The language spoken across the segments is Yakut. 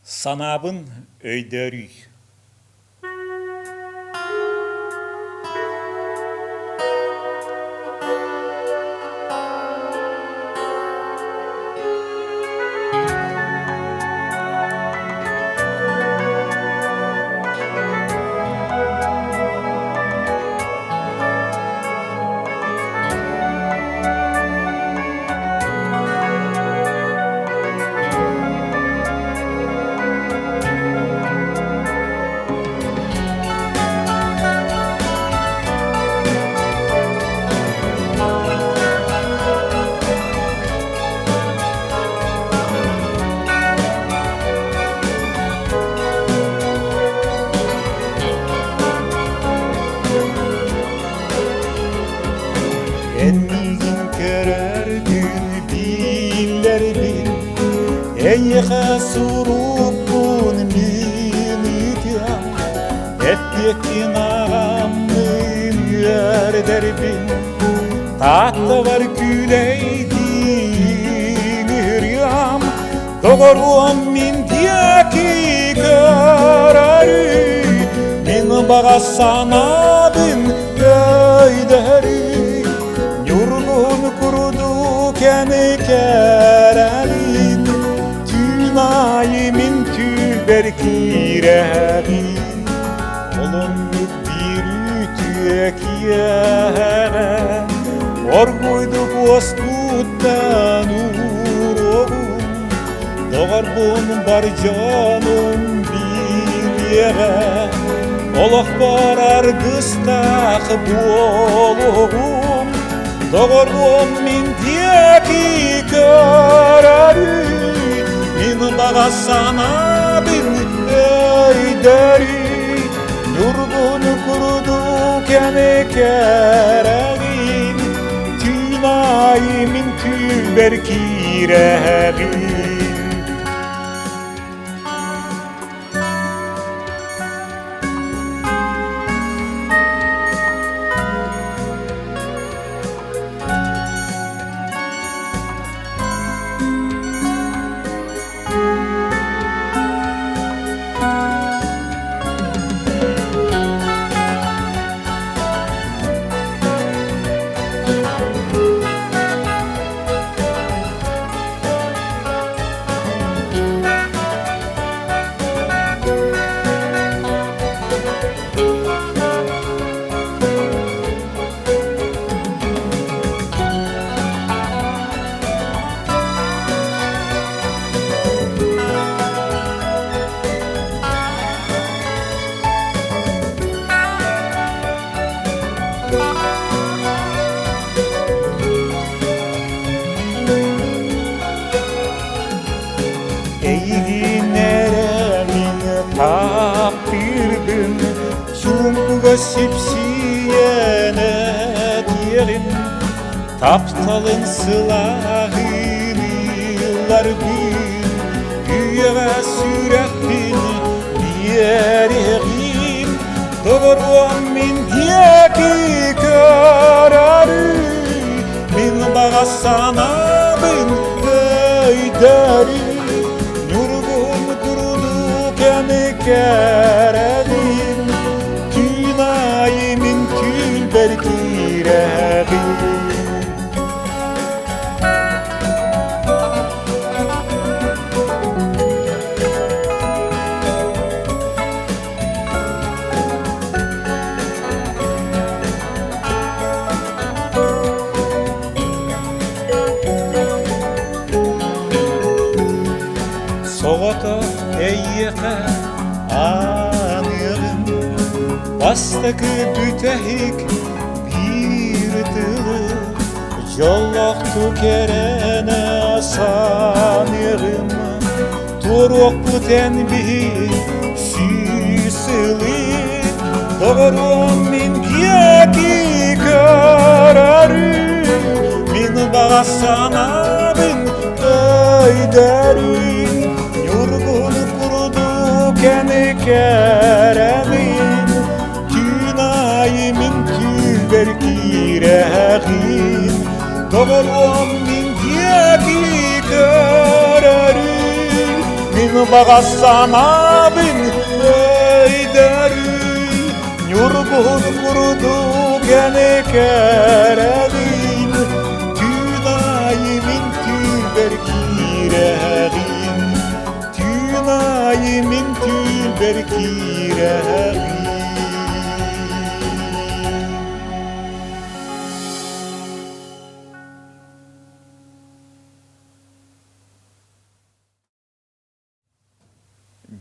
Санаабын өйдөөрүй. Эн миигин көрөр күн биллэрбин, Эйиэхэ сурукпун мин ыытыам, Эппиэккин ааҕаммын үөрдэрбин, Тааттабар күүлэйдиин ырыам, Доҕоруом мин диэки көрөрүй, Мин баҕа санаабын өйдөһөрүй, Ньургун курдук эн кэрэлин, Түүн аайы мин түүлбэр киирэбин. Олоннук биир үтүө киэһэҕэ Оргуйдук уоспуттан ууруоҕум, Доҕорбун бар дьонум билиэҕэ, Олохпор аргыстаах буолуоҕум, Доҕоруом мин диэки көрөрүй, Мин баҕа санаабын өйдөрүй, Ньургун курдук эн кэрэҕин, Түүн аайы мин түүлбэр киирэҕин. Эйигин эрэ мин таптыырбын, чуумпуга сипсийэн этиэҕим, тапталын сылааһын ылларбын, үйэҕэ сүрэхпин биэриэҕим, доҕоруом мин диэки көрөрүй, мин баҕа санаабын өйдөрүй, ньургун курдук эн кэрэҕин, түүн аайы мин түүлбэр киирэҕин. Соҕотох эйиэхэ ааныаҕым, бастакы бүтэһик биир тылы дьоллоохтук эрэнэ саныаҕым. Туоруохпут эн биһи сүүс сылы, доҕоруом мин диэки көрөрүм, мин баҕа санаабын өйдөрүм, ньургун курдук эн кэрэҕин, түүн аайы мин түүлбэр киирэҕин, доҕоруом мин диэки көрөрүм, мин. баҕа санаабын өйдөрү Ньургуһун курдук эн кэрэҕин Түүн аайы мин түүлбэр киирэҕин Түүн аайы мин түүлбэр киирэҕин.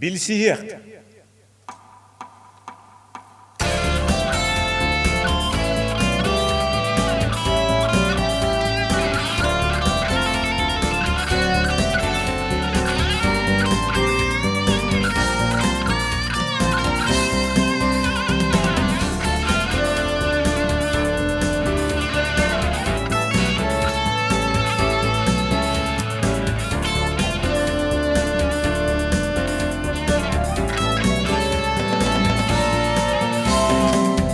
Билсиһиэх.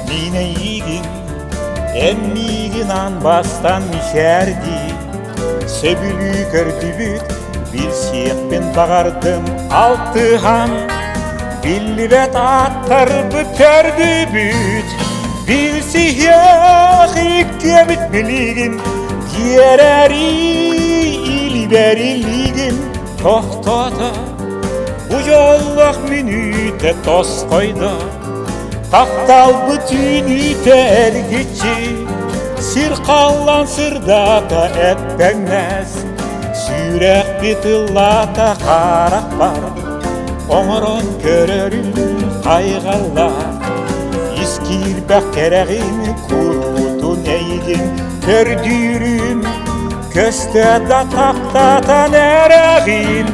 Мин эйигин, эн миигин аан бастан мичээрдии, Сөбүлүү көрдүбүт, билсиэхпин баҕардым алтыһан, Биллибэт ааттарбыт төрдүбүт, Билсиһиэх иккиэбит билигин, Тиэрэри илибэр илигин тохтото, Бу дьоллоох мүнүүтэ тосхойдо, Тапталбыт үүнүүтэ эргиччи, Сир халлан сырдаата эппэҥнэс, Сүрэхпит ыллаата харахпар, Оҥорон көрөрүм хайҕаллаах, Ис киирбэх кэрэҕин куруутун эйигин көрдүүрүм, Көстө да таптатан эрэҕин,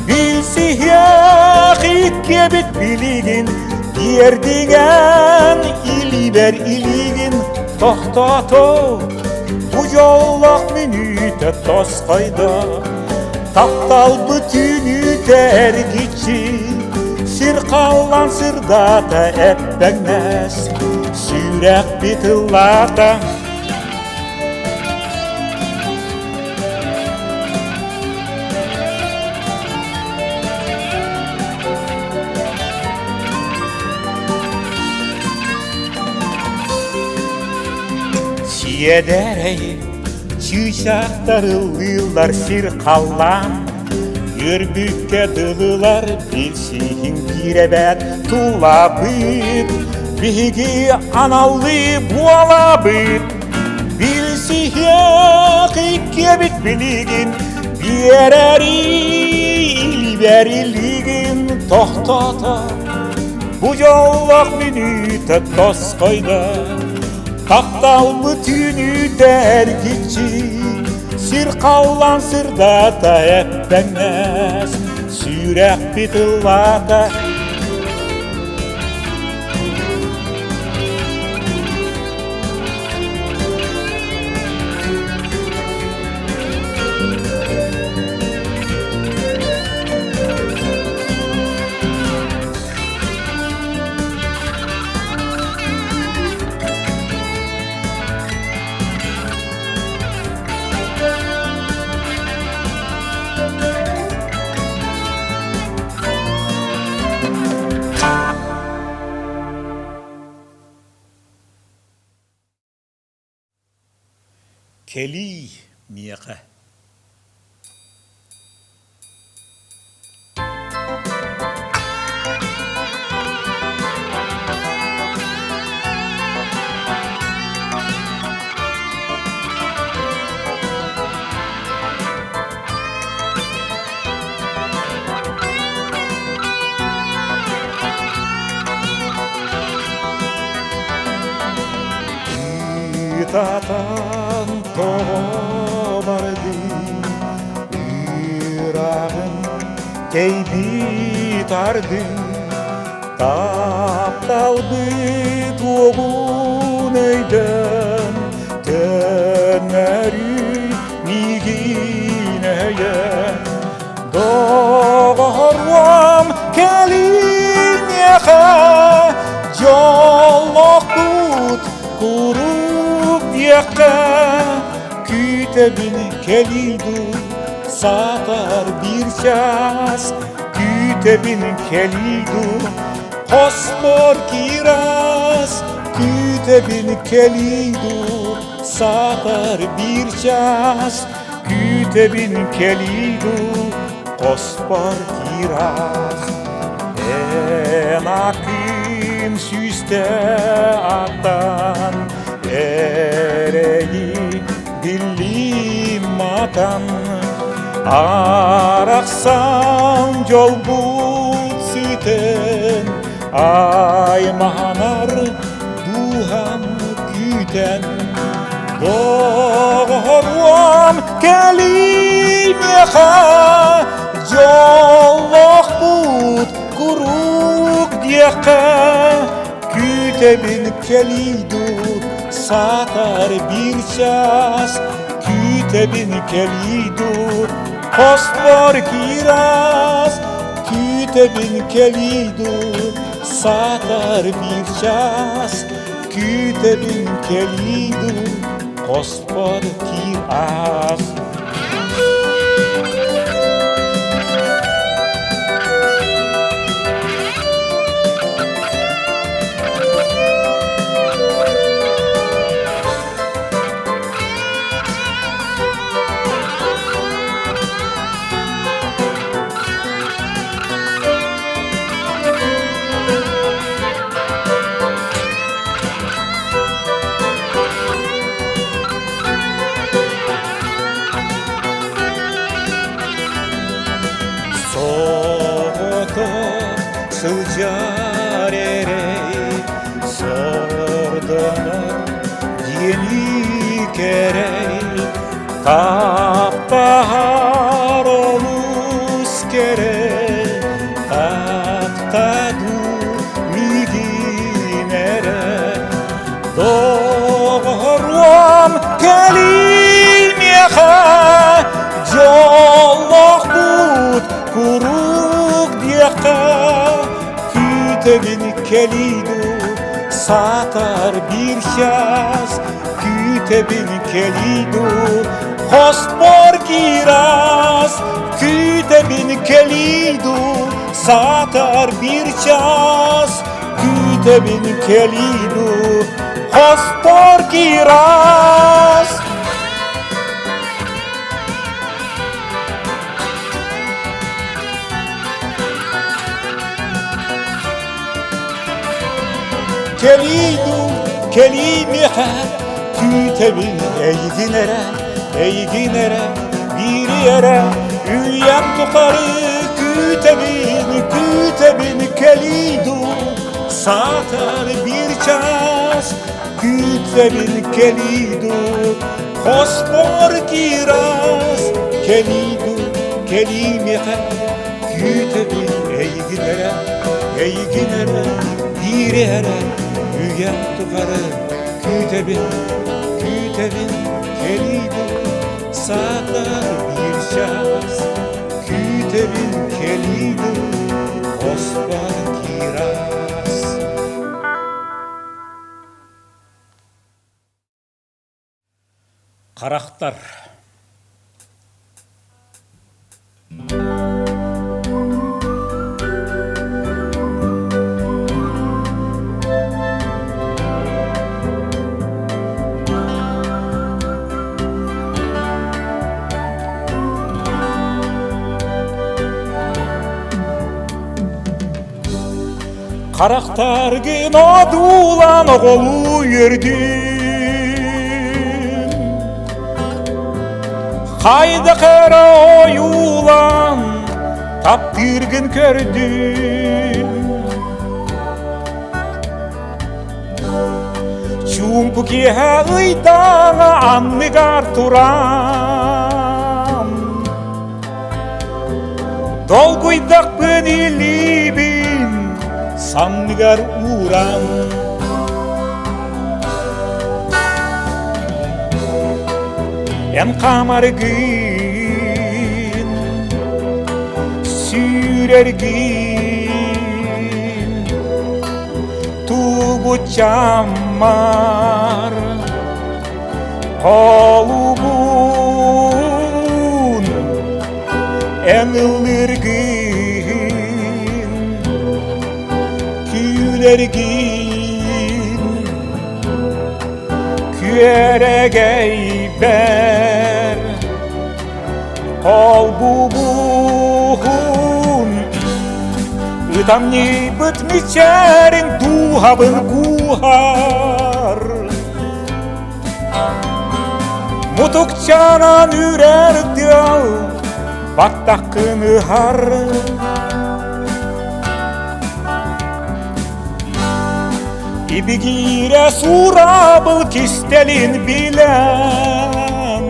Билсиһиэх иккиэбит билигин, Тиэрдиҥэн илиибэр илиигин тохтото, Бу дьоллоох мүнүүтэ тосхойдо, Тапталбыт түүнүүтэ эргиччи, Сир халлан сырдаата эппэҥнэс, Сүрэхпит ыллаата. Сиэдэрэй чыычаахтар ыллыыллар сир халлаан, Үөрбүккэ дылылар билсиһиҥ киирэбэт тулабыт, Биһиги аналлыы буолабыт, Билсиһиэх иккиэбит билигин, Биэрэри илибэр илигин тохтото, Бу дьоллоох мүнүүтэ тосхойдо, Тапталбыт үүнүүтэ эргиччи, Сир халлаан сырдата эппэҥнэс, Сүрэхпит ыллаата. Кэлиий миэхэ. Ытатан тоҕо бардыы Ыраҕын тэйбит ардыы Тапталбыт уоҕун өйдөөн Төннөрүй миигин өйөөн Доҕоруом кэлиниэхэ Дьоллоохпут куруук диэххэ Күүтэбин кэлиий дуу саатар биир чаас. Күүтэбин кэлиий дуу, хоспор киирас, Күүтэбин кэлиий дуу, саатар биир чаас, Күүтэбин кэлиий дуу, хоспор киирас. Эн акын сүүстэ аттан, эрэйи биллим матан, Арахсан дьолбут сүтэн, аймаһанар дууһам күүтэн, Доҕоруом кэлиий миэхэ, дьоллоохпут куруук диэххэ, Күүтэбин кэлиий дуу, саатар биир чаас, Күүтэбин кэлиий дуу, хоспор киирас, Күүтэбин кэлиий дуу, саатар биир чаас, Күүтэбин кэлиий дуу, хоспор киирас. Соҕотох сылдьар эрэй сордонор диэни кэрэй таптаһар олус кэрэ таптадуу миигин эрэ Доҕоруом кэлиий миэхэ дьоллоохпут куруук диэххэ күүтэбин кэлиий дуу саатар биир чаас күүтэбин кэлиий дуу хоспор киирас күүтэбин кэлиий дуу саатар биир чаас Күүтэбин кэлиий дуу, хоспор киирас. Кэлиий дуу, кэлиий миэхэ, күүтэбин эйигин эрэ, эйигин эрэ, биири эрэ, үйэм тухары күүтэбин, күүтэбин кэлиий дуу, саатар биир чаас, күүтэбин кэлиий дуу, хоспор киирас, кэлиий дуу, кэлиий миэхэ, күүтэбин эйигин эрэ, эйигин эрэ, биири эрэ, үйэм тухары күүтэбин, күүтэбин кэлиий дуу, саатар биир чаас, күүтэбин кэлиий дуу, хоспор киирас. Харахтар Харахтаргын одуулан оҕолуу үөрдүм Хайдах эрэ ойуулан таптыыргын көрдүм Чуумпу киэһэ ыйдаҥа анныгар туран Долгуйдахпын илиибин санныгар ууран Эн хаамаргын, сүүрэргин Тугучаммар холубун эн ыллыыргын. Сүүрэргин күөрэгэйбэр Холбубуһун ытамньыйбыт мичээрин дууһабын кууһар Мутукчаанан үрэр тыал баттаххын ыһар Ибигиирэ суурабыл кистэлин билэн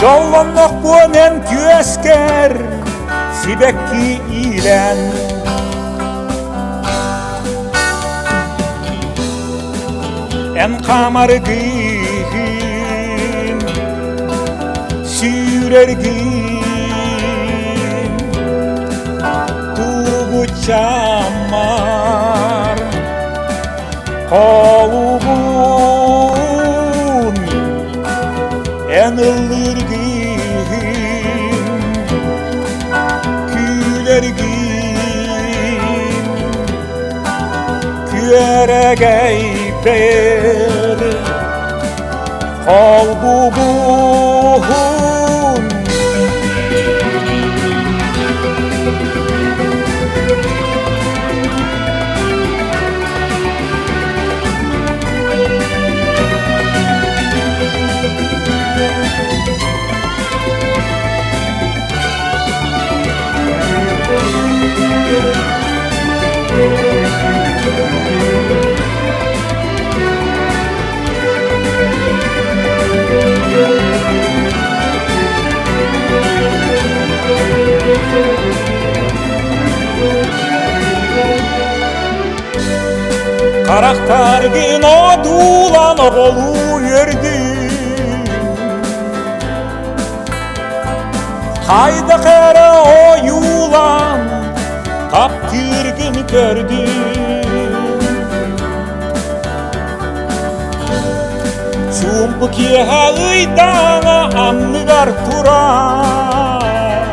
Дьоллоннохпуон эн күөскэр сибэкки иилэн Эн хаамаргыыһын сүүрэргин тугучаммар холубун эн ыллыыргын күлэргин күөрэгэйбэр холбубуһун. Харахтаргын одуулан оҕолуу үөрдүм Хайдах эрэ ойуулан таптыыргын көрдүм Чуумпу киэһэ ыйдаҥа анныгар туран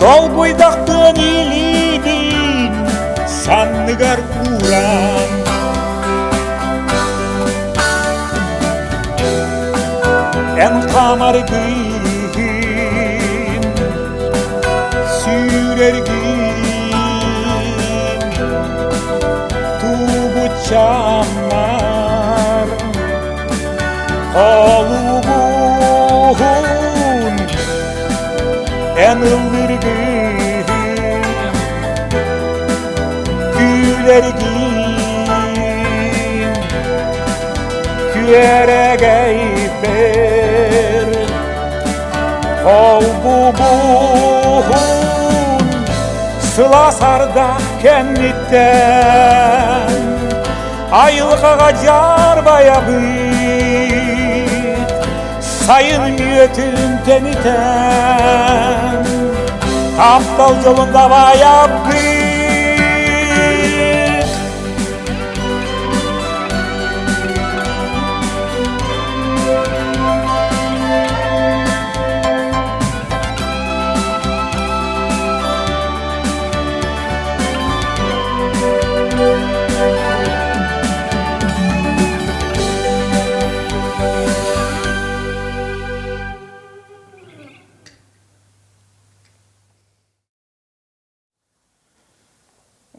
Долгуйдахпын илиибин санныгар ууран Эн хаамаргыыһын сүүрэргин тугучаммар холугуһун эн ыллыргыһын күлэргин күөрэгэйбэр холбубуһун сылаас ардах кэнниттэн айылҕаҕа дьаарбайабыт сайын мүөтүн тэнитэн таптал дьолун дабайабыт.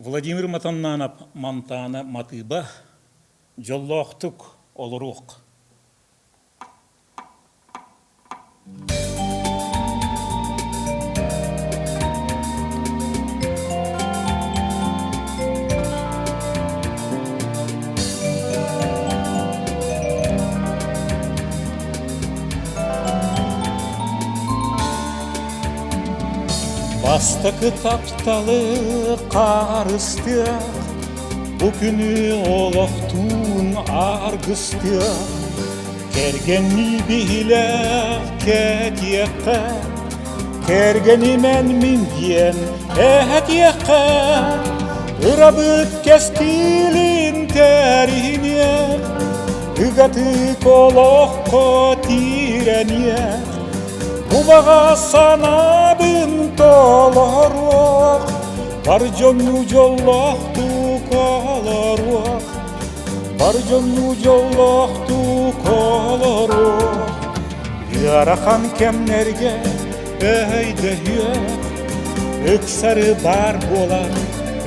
Владимир Матаннанов Мантаана матыыба дьоллоохтук олоруох. Бастакы тапталы хаарыстыах, бу күнү олохтуун аргыстыах, кэргэннии биһилэх кэтиэххэ, кэргэнимэн мин диэн эһэтиэххэ, ырабыт кэскилин тэриниэх, ыгатык олоххо тирэниэх. Бу баҕа санаабын толоруох, бар дьонну дьоллоохтук олоруох, бар дьонну дьоллоохтук олоруох. Ыарахан кэмнэргэ өйдөһүөх, ыксары баар буолан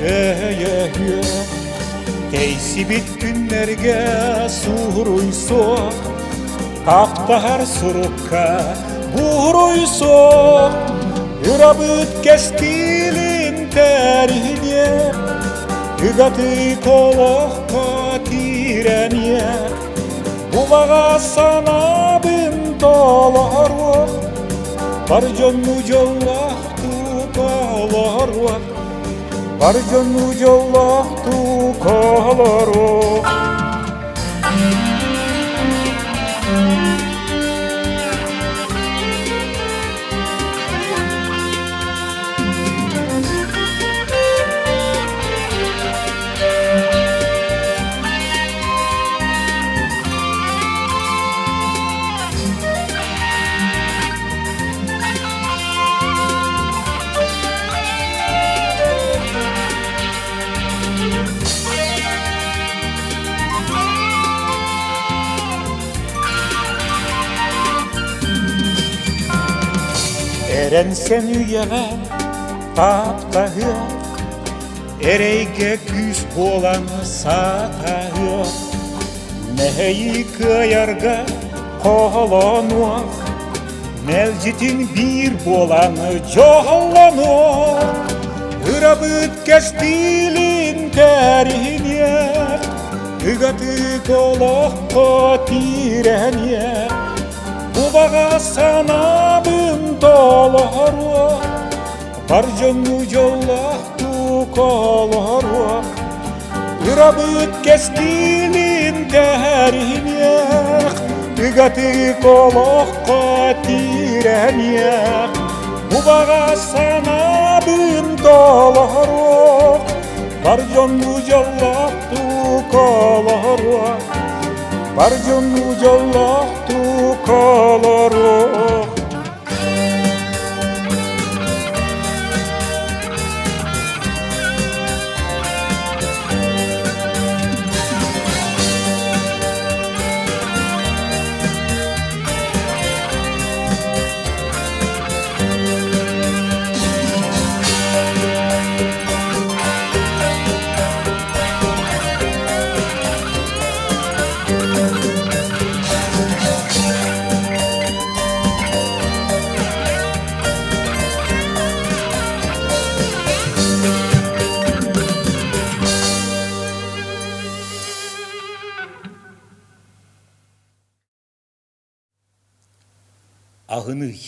өйөһүөх. Тэйсибит күннэргэ суруйсуох, таптаһар сурукка буруйсуох, ырабыт кэскилин тэриниэх, ыгатык олоххо киирэниэх, бу баҕа санаабын толоруох, бар дьонну дьоллоохтук олоруох, бар дьонну дьоллоохтук олоруох. Эрэнсэн үйэҕэ таптаһыах, эрэйгэ күүс буолан саатаһыах, мэһэйи кыайарга хоһолонуох, мэлдьитин биир буолан дьоллонуох, ырабыт кэскилин тэриниэх, ыгатык олоххо тирэниэх, бу баҕа санаабын толоруох, бар дьонну дьоллоохтук олоруох, ырабыт кэскилин тэриниэх, ыгатык олоххо тирэниэх, бу баҕа санаабын толоруох, бар дьонну дьоллоохтук олоруох, бар дьонну дьоллоохтук олоруох. Аһыный.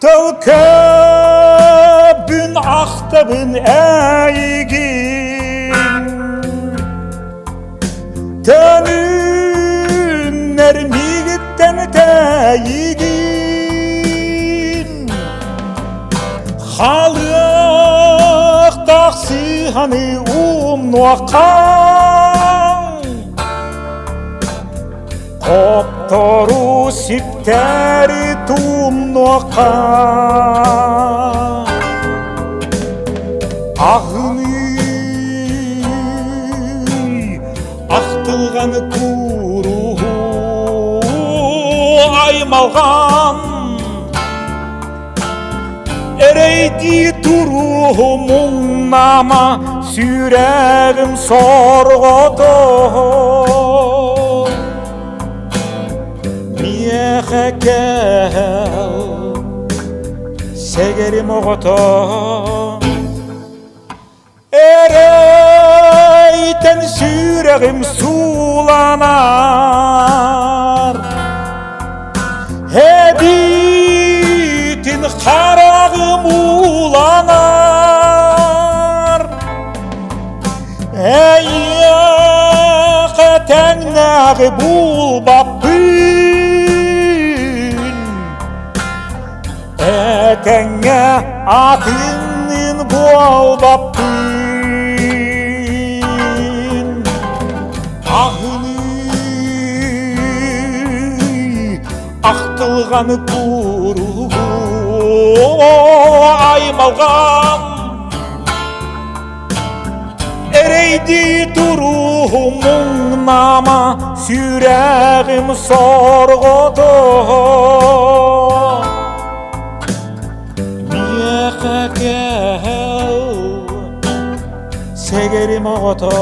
Тылкыбын ахтабын эйигин Төнүннэр миигиттэн тэйигин Халыахтаах сыһаны умнуохха Хоптору сиптэри тумнуохха Аһыныы ахтылҕаны кууруһу аймалҕан Эрэйдии туруһу муҥнама сүрэҕим сорҕото Миэхэ кэл сэгэрим оҕото Эрэйтэн сүрэҕим. сүрэҕим сууланар. Эбиитин хараҕым ууланар. Эйиэхэ тэҥнээҕи булбаппын. Этэҥҥэ атынныын буолбаппын. Аһыныы ахтылҕаны куругу аймалҕан Эрэйдии туруһу муҥнама сүрэҕим сорҕото Миэхэ кэһэл сэгэрим оҕото.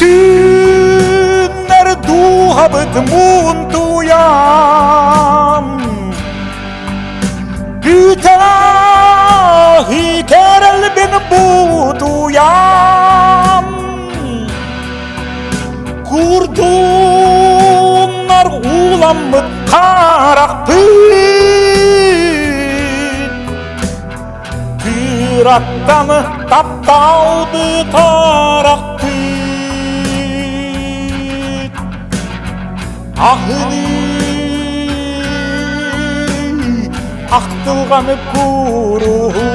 Бүттүүннэр дууһабыт муунтуйан, Бүтэһи кэрэлбин бутуйан, Курдуннар ууламмыт харахпыт Кыраттан тапталбыт арахпыт Аһыныы ахтылҕаны кууруһу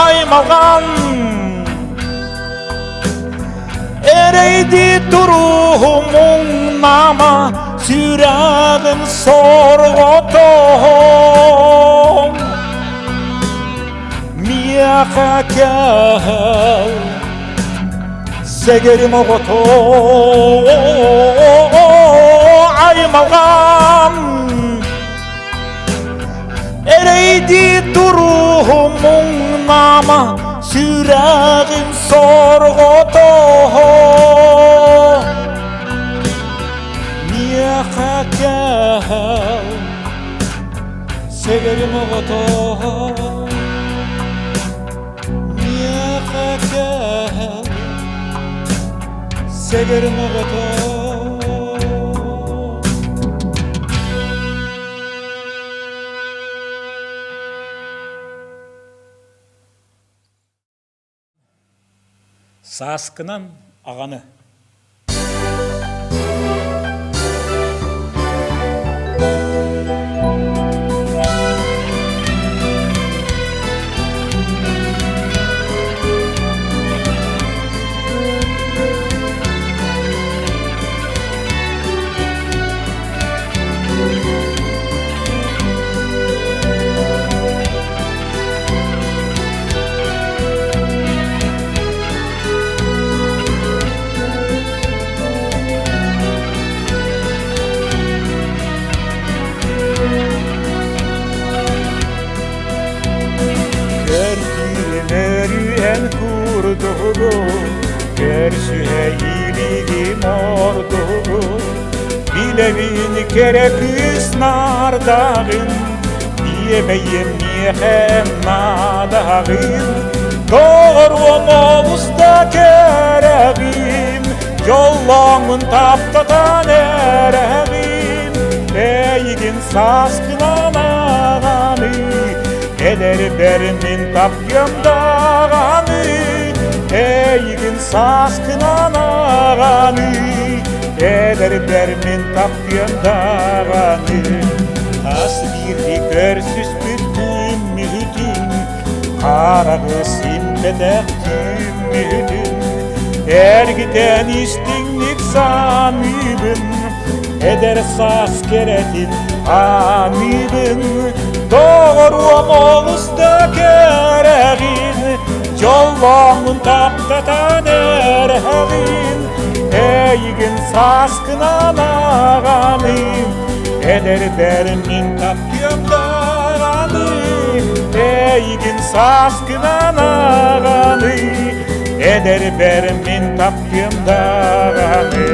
аймалҕан Эрэйдии туруһу муҥнама сүрэҕим сорҕото Миэхэ кэһэл сэгэрим оҕото аймалҕан Эрэйдии туруһу муҥнама сүрэҕим сорҕото Миэхэ кэһэл сэгэрим оҕото Миэхэ кэһэл сэгэрим оҕото. Сааскынан аҕаны. Көрдүүрүн курдугу, көрсүһэ илигим ордугу, Билэбин кэрэ кыыс наардаҕын, Диэбэйим миэхэ наадаҕын, Доҕоруом олус да кэрэҕин, Дьоллооҥҥун таптатан эрэҕин, Эйигин сааскынан аҕаны, Эдэрбэр мин таптыам даҕаны, Эйигин сааскынан аҕаны, Эдэрбэр мин таптыам даҕаны. Хас биирдии көрсүспүт күммүтүн, Хараҕы симпэтэх күммүтүн. Эргитэн истиҥник саныыбын, эдэр саас кэрэтин аныыбын. Доҕоруом олус да кэрэҕин, дьоллоҥун таптатан эрэҕин. Эйигин сааскынан аҕаным, эдэрбэр мин таптыам даҕаны. Эйигин сааскынан аҕаны, эдэрбэр мин таптыам даҕаны.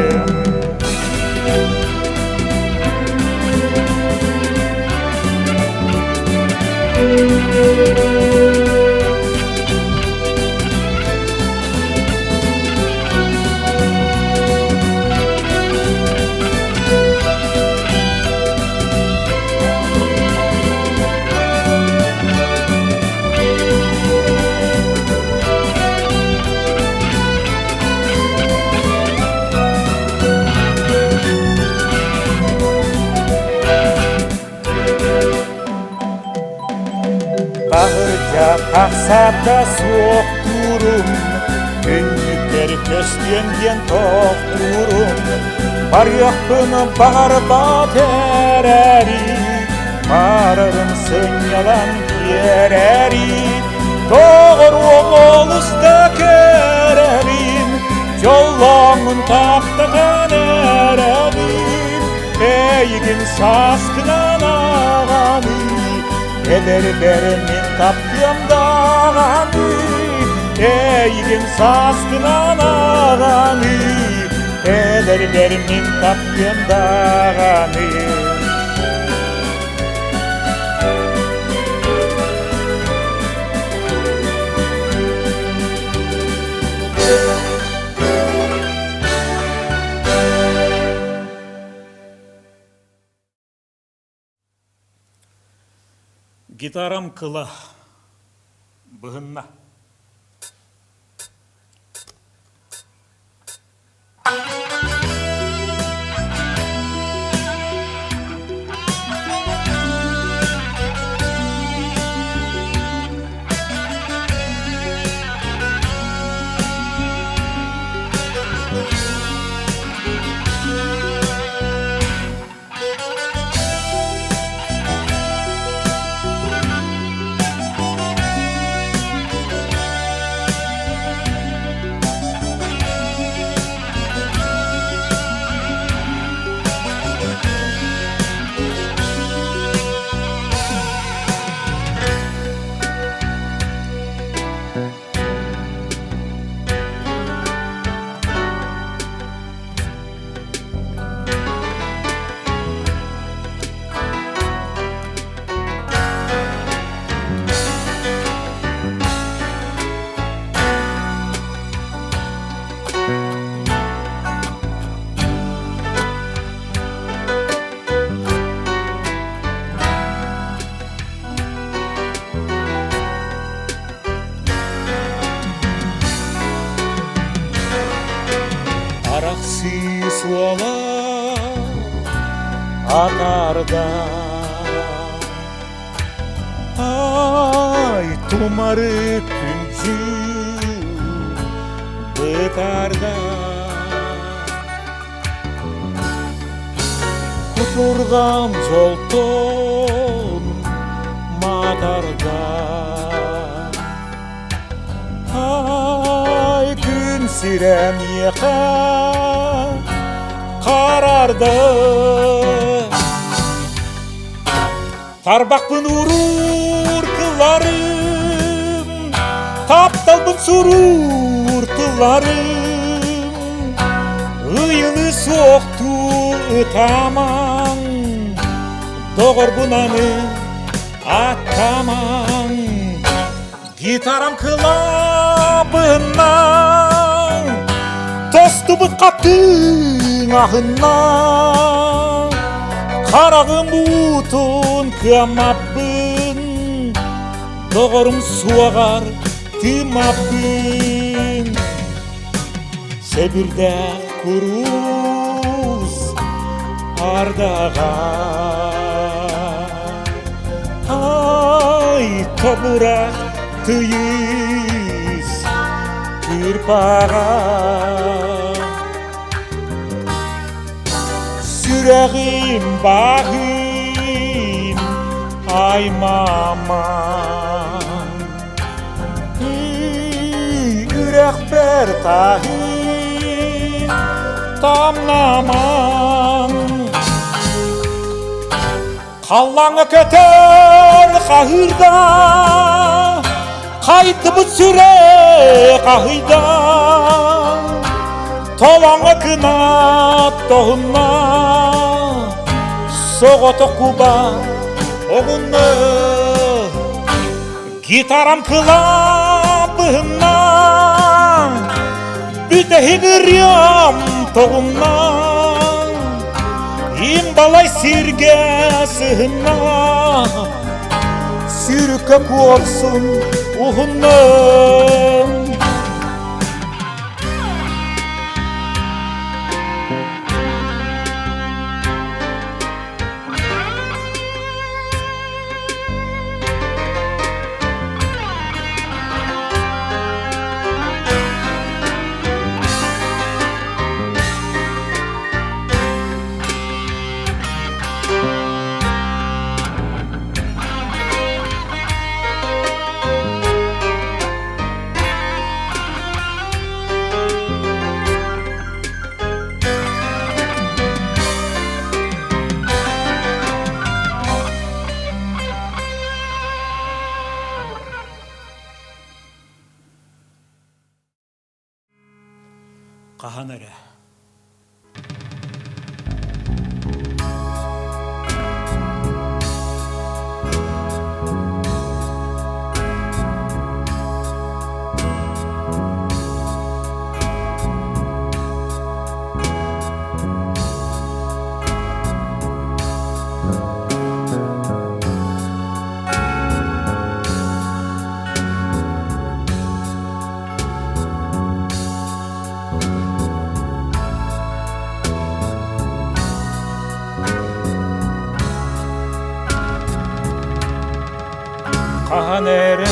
Таһырдьа тахсарда суохтуурум, күннүктэри көстүөн диэн тохтуурум, барыахпын баҕарбат эрээри, барарым сынньалаҥ биэрэри, доҕоруом олус да кэрэбин, дьоллоҥун таптатан эрэбин, эйигин сааскынан аҕаны, эдэрбэр мин таптыам даҕаны, эйигин сааскынан аҕаны, эдэрбэр мин таптыам даҕаны. Гитарам кыла быһынна. Арахсыы суола атаарда Ай тумары күнчү бытарда Кутурган жолтон матарда Ай күн сирэ миэхэ харарды Тарбахпын уруур кылларым, тапталбын суруур тылларым, ыйылы суохтуу ытамаҥ, доҕорбун аны аттамаҥ. Гитарам кылабынан, тостубут хатыҥ аһынна, хараҕым уутун кыаммаппын, доҕорум суоҕар тыыммаппын. Сэбирдээх куруус ардаҕа Ай тобурах тыйыс. Скрипаҕа Сүрэҕим баһын аймаама Үрэхпэр таһын тамнамаҥ Халлааҥҥа көтөр хаһыырда, хайдыбыт сүрэх аһыйда. Толоҥҥо кынат тоһунна, соҕотох куба оҕунна. Гитарам кылаабыһынна, бүтэһик ырыам тоҕунна. Им балай сиргэ сыһынна, сүрүккэ куорсун уһуннун. Хаһан эрэ Хаһан эрэ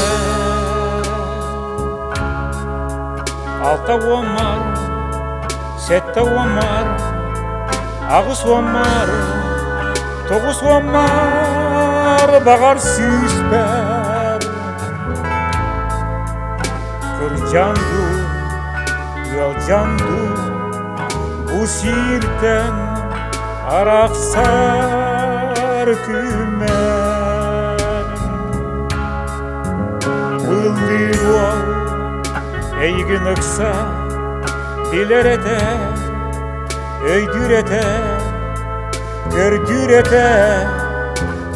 60-ар, 70-ар, 80-ар, 90-ар баҕар сүүспэр Кырдьан дуу, ыалдьан дуу, бу сиртэн арахсар күммэр. Ыллыыр уол эйигин ыкса билэр этэ, өйдүүр этэ, көрдүүр этэ,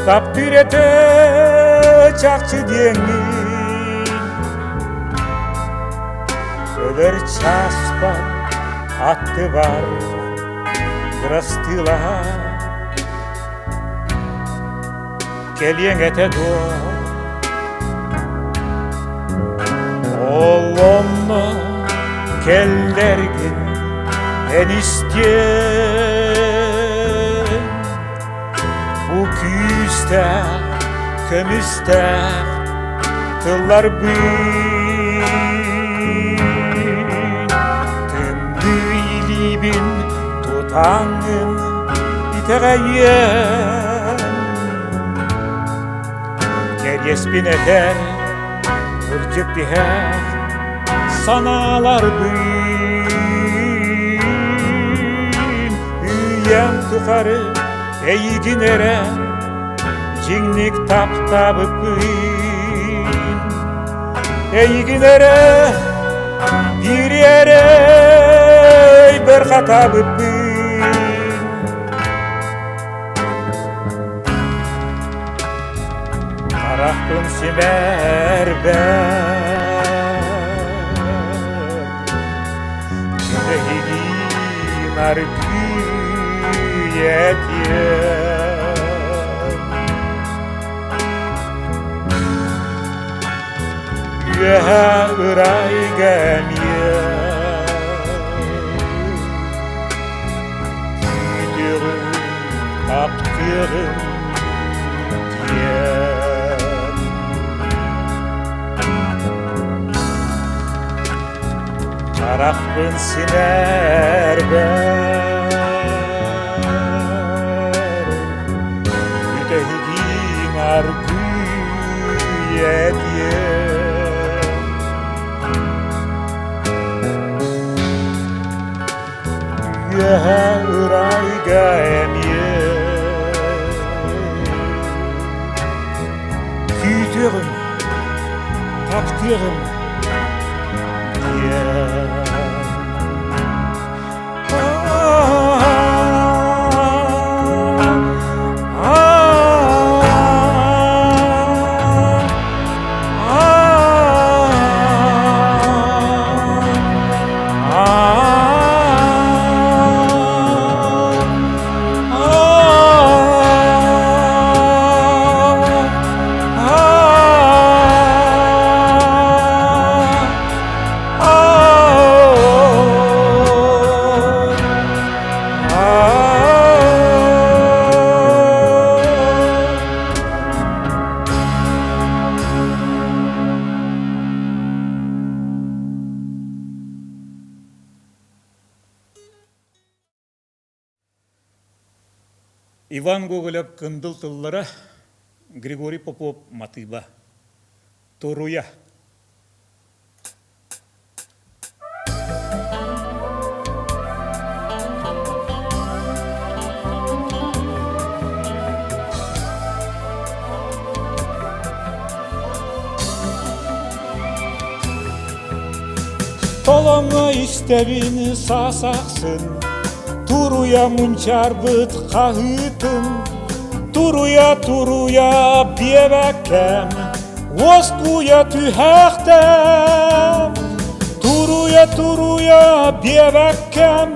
таптыыр этэ чахчы диэҥҥин. Өлөр чааспар аттыбар бырастыылаһа кэлиэҥ этэ дуо? Ол онно кэллэргин эн истиэҥ Бу күүстээх, көмүстээх тылларбын Тымныы илиибин тутаҥҥын итэҕэйиэм Кэриэспин этэр кырдьык тиһэх санааларбын Үйэм тухары эйигин эрэ дьиҥник таптаабыппын Эйигин эрэ биири эрэ өйбөр хатаабыппын Харахпын симэрбэр Күнэһигин аргыый этиэм Үөһэ ырайга эмиэ Күүтүөҕүм, таптыаҕым диэн. Харахпын симэрбэр Бүтэһигиин аргыый этиэм Үөһэ ырайга эмиэ Күүтүөҕүм, таптыаҕым диэн. Иван Гоголев Кындыл тыллара, Григорий Попов матыыба. Туруйа. Толоҥҥо истэбин саас ахсын Туруйа мунчаарбыт хаһыытын Туруйа, туруйа биэбэккэм Уоскуйа түһээхтэм Туруйа, туруйа биэбэккэм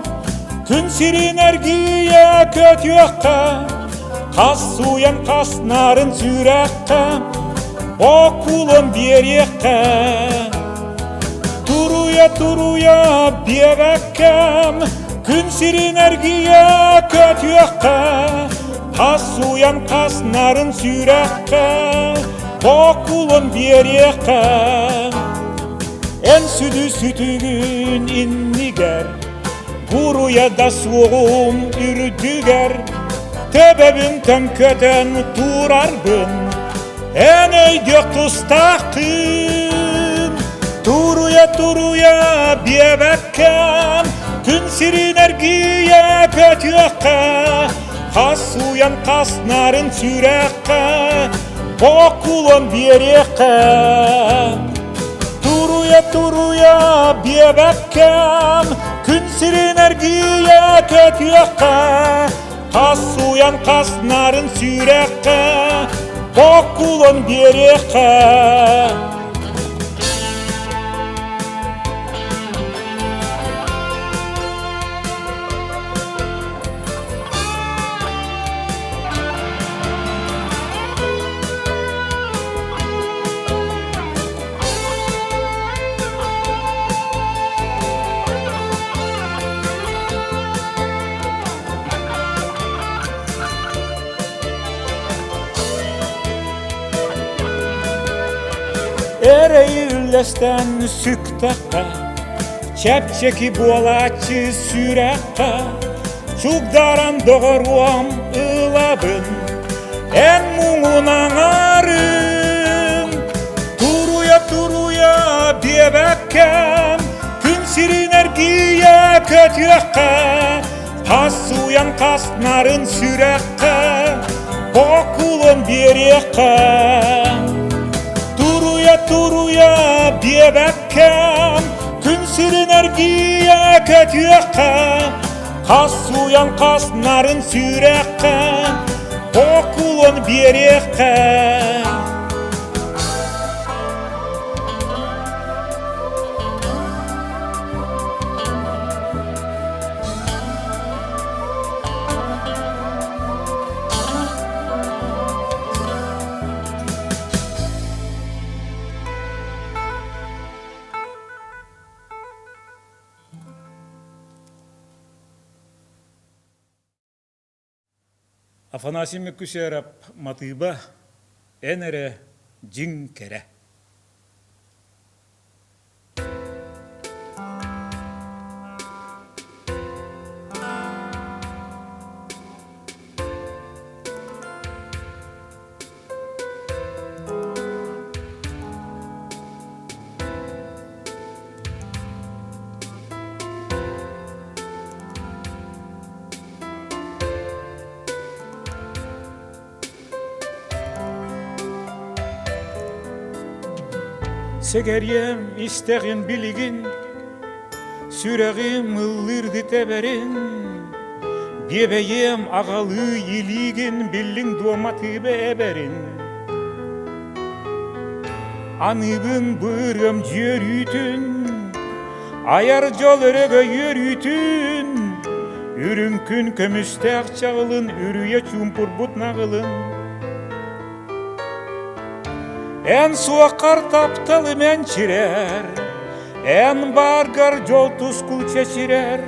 Күн сирин эргийэ көтүөххэ Хас сууйан хас нарын сүрэххэ Окулун биэриэххэ Туруйа, туруйа биэбэккэм Күн сирин эргийэ көтүөххэ Хас сууйан хас нарын сүрэххэ Бокулун биэриэххэ Эн сүдү сүтүгүн иннигэр Буруйа да суоҕум үрдүгэр Төбөбүн төҥкөтөн турарбын Эн өйдүөх тустааххын Туруйа, туруйа биэбэккэм Күн сирин эргийэ көтүөххэ Хас сууйан хас нарын сүрэххэ Бокулун биэриэххэ Туруйа, туруйа биэбэккэм Күн сирин эргийэ көтүөххэ Хас сууйан хас нарын сүрэххэ Бокулун биэриэххэ Эрэйи үллэстэн сүктэххэ, чэпчэки буолааччы сүрэххэ, чугдаран доҕоруом ылабын, эн муҥун аҥарын. Туруйа, туруйа диэбэккэм, күн сирин эргийэ көтүөххэ, хас сууйан хас нарын сүрэххэ, бокулун биэриэххэ. Туруйа, туруйа диэбэккэм, күн сирин эргийэ көтүөххэ, хас сууйан хас нарын сүрэххэ, бокулун биэриэххэ. Афанасий Мөккүсээрап матыыба Эн эрэ дьиҥ кэрэ. Сэгэриэм истэҕин билигин, Сүрэҕим ыллыырды тэбэрин, Биэбэйиэм аҕалыы илиигин Биллиҥ дуо матыыба эбэрин. Аныыбын быырыам дьүөрүүтүн, Айар дьол өрөгөй үөрүүтүн, Үрүҥ күн көмүстээх чаҕылын Үрүйэ чуумпурбут наҕылын. Эн суоххар тапталым энчирэр, Эн бааргар дьол тускул чэчирэр,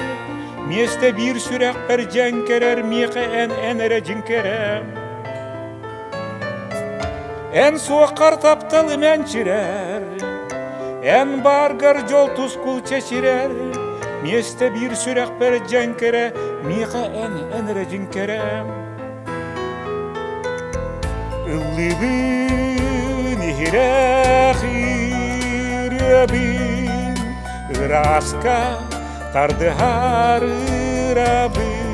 Миэстэ биир сүрэхпэр дьэҥкэрэр, Миэхэ эн эн эрэ дьиҥкэрэ. Эн суоххар тапталым энчирэр, Эн бааргар дьол тускул чэчирэр, Миэстэ биир сүрэхпэр дьэҥкэрэ, Миэхэ эн эн эрэ дьиҥкэрэ. Ыллыыбын иһирэх ырыабын, Ырааска тардыһар ырабын.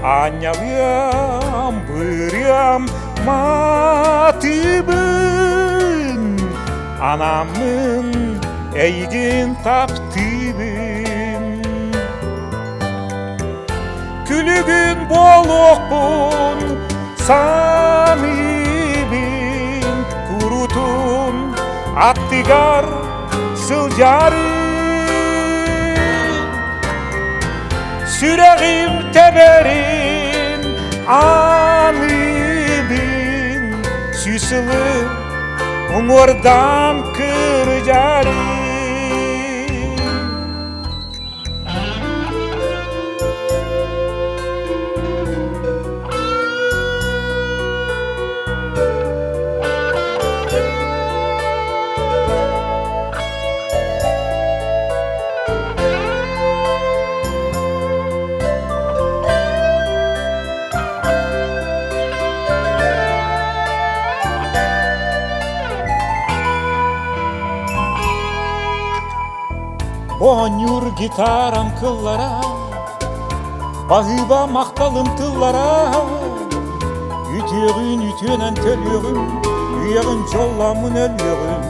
Аанньалыам, бырыам матыыбын, Анаммын эйигин таптыыбын. Күлүгүн буолуохпун саныыбын, Курутун аттыгар сылдьарым. Сүрэҕим тэбэрин аныыбын, Сүүс сылы уҥуордаан кырдьарым. Оонньуур гитарам кыллара, Баһыыба махталым тыллара, Үтүөҕүн үтүөнэн төлүөҕүм, Үйэҕин дьоллооммун өлүөҕүм.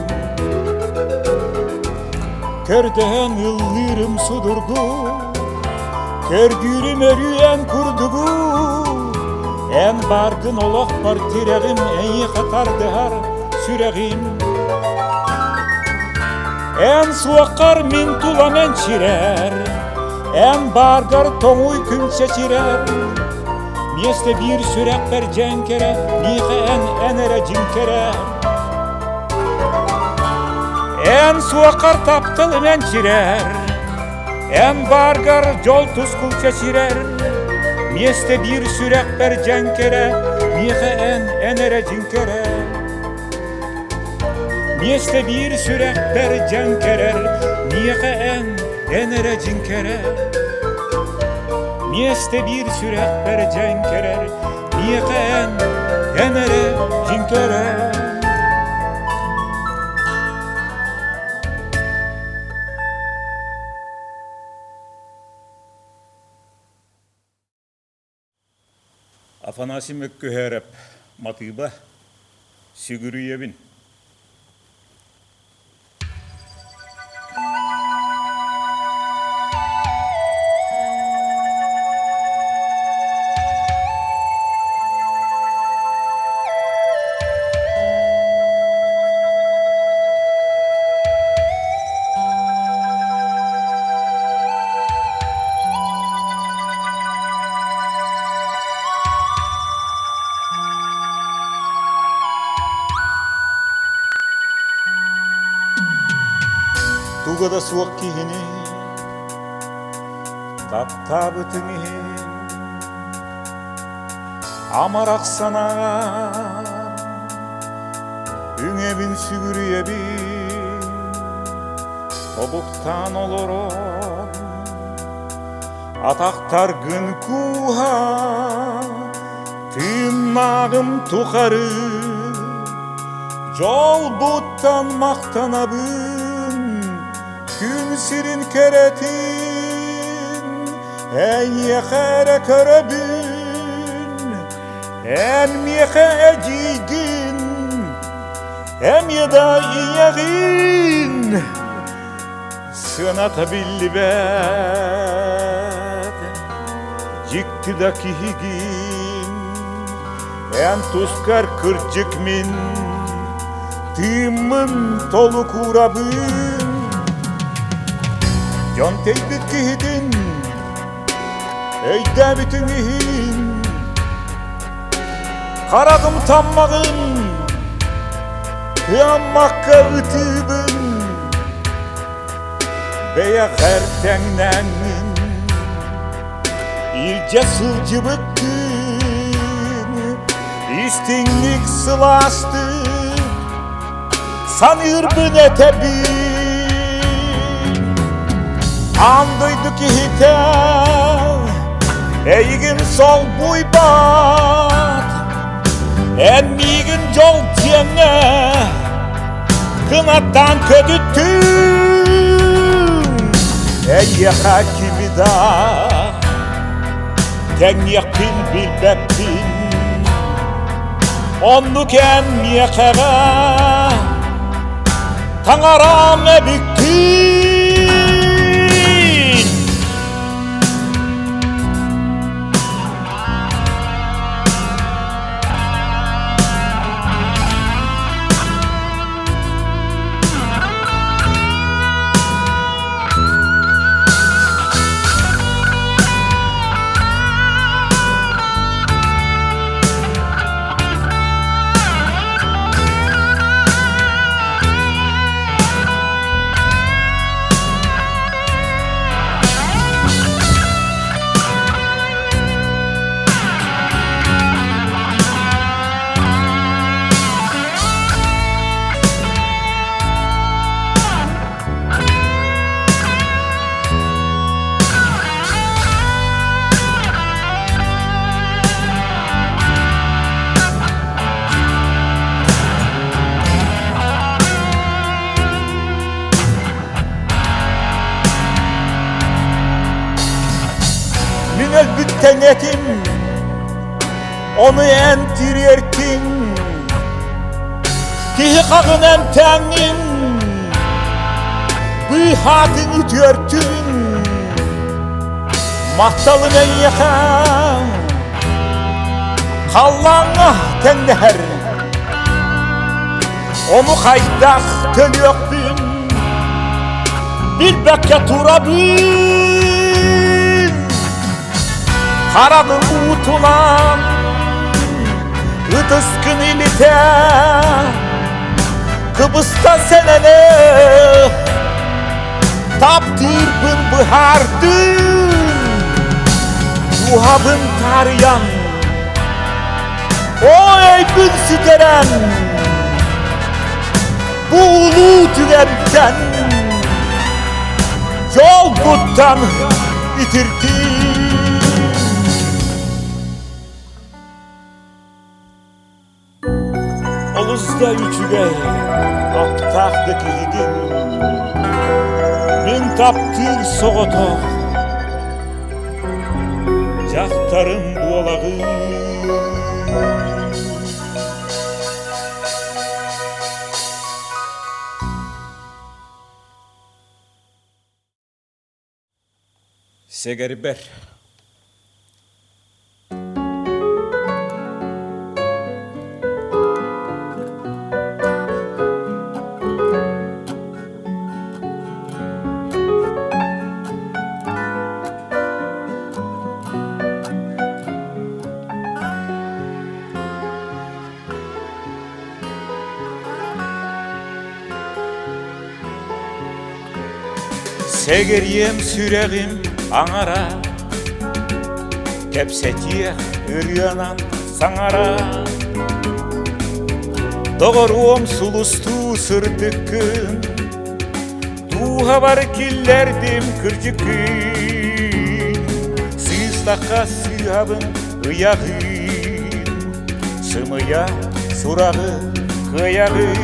Көрдөһөн ыллыырым судургу, Көрдүүрүм өрүү эн курдугу, Эн бааргын олохпор тирэҕим, Эйиэхэ тардыһар сүрэҕим. Эн суоххар мин тулам энчирэр, Эн бааргар тоҥуй күн чэчирэр, Миэстэ биир сүрэхпэр дьэҥкэрэ, Миэхэ эн эн эрэ дьиҥкэрэ. Эн суоххар тапталым энчирэр, Эн бааргар дьол тускул чэчирэр, Миэстэ биир сүрэхпэр дьэҥкэрэ, Миэхэ эн эн эрэ дьиҥкэрэ. Миэстэ биир сүрэхпэр дьэҥкэрэр, Миэхэ эн, эн эрэ дьиҥкэрэ. Миэстэ биир сүрэхпэр дьэҥкэрэр, Миэхэ эн, эн эрэ дьиҥкэрэ. Афанасий Мөккүһээрэп матыыба Сүгүрүйэбин. Туга да суох киһини таптаабытыҥ иһин амарах санааҕар үҥэбин сүгүрүйэбин тобуктаан олорон атахтаргын кууһа тыыннааҕым тухары дьолбуттан махтанабын күн сирин кэрэтин эйиэхэ эрэ көрөбүн эн миэхэ эдьиийгин. Эмиэ да ийэҕин сыаната биллибэт, дьикти да киһигин, эн тускар кырдьык мин тыыммын толук уурабын. Дьон тэйбит киһитин өйдөөбүтүҥ иһин Хараҕым таммаҕын кыаммакка ытыыбын Бэйэҕэр тэҥнээҥҥин илдьэ сылдьыбыккын Истиҥник сылаастык саныырбын этэбин Аан дойду киһитэ эйигин солбуйбат Эн миигин дьол диэҥҥэ кынаттаан көтүттүҥ Эйиэхэ кими да тэҥниэхпин билбэппин Оннук эн миэхэҕэ таҥарам эбиккин. Мин өлбүт тэҥэтим, ону эн тириэртиҥ. Киһи хаҕын эмтээҥҥин, быыһаатыҥ үтүөртүҥ. Махталым эйиэхэ халлааҥҥа тэҥнэһэр. Ону хайдах төлүөхпүн билбэккэ турабын. Хараҕым уутунан ытыскын илитэ кыбыста сэнэнэ таптыырбын быһаардым дууһабын таарыйан ой өйбүн сүтэрэн бу улуу түгэнтэн дьолбуттан итирдим. Олус да үчүгэй, аптаах да киһигин. Мин таптыыр соҕотох дьахтарым буолаҕын. Сэгэрбэр Сэгэриэм сүрэҕим аҥара, Кэпсэтиэх ырыанан саҥара. Доҕоруом сулустуу сырдыккын, Дууһабар киллэрдим кырдьыккын. Сыыстахха сыыһабын ыйаҕын, Сымыйа сураҕы кыайаҕын.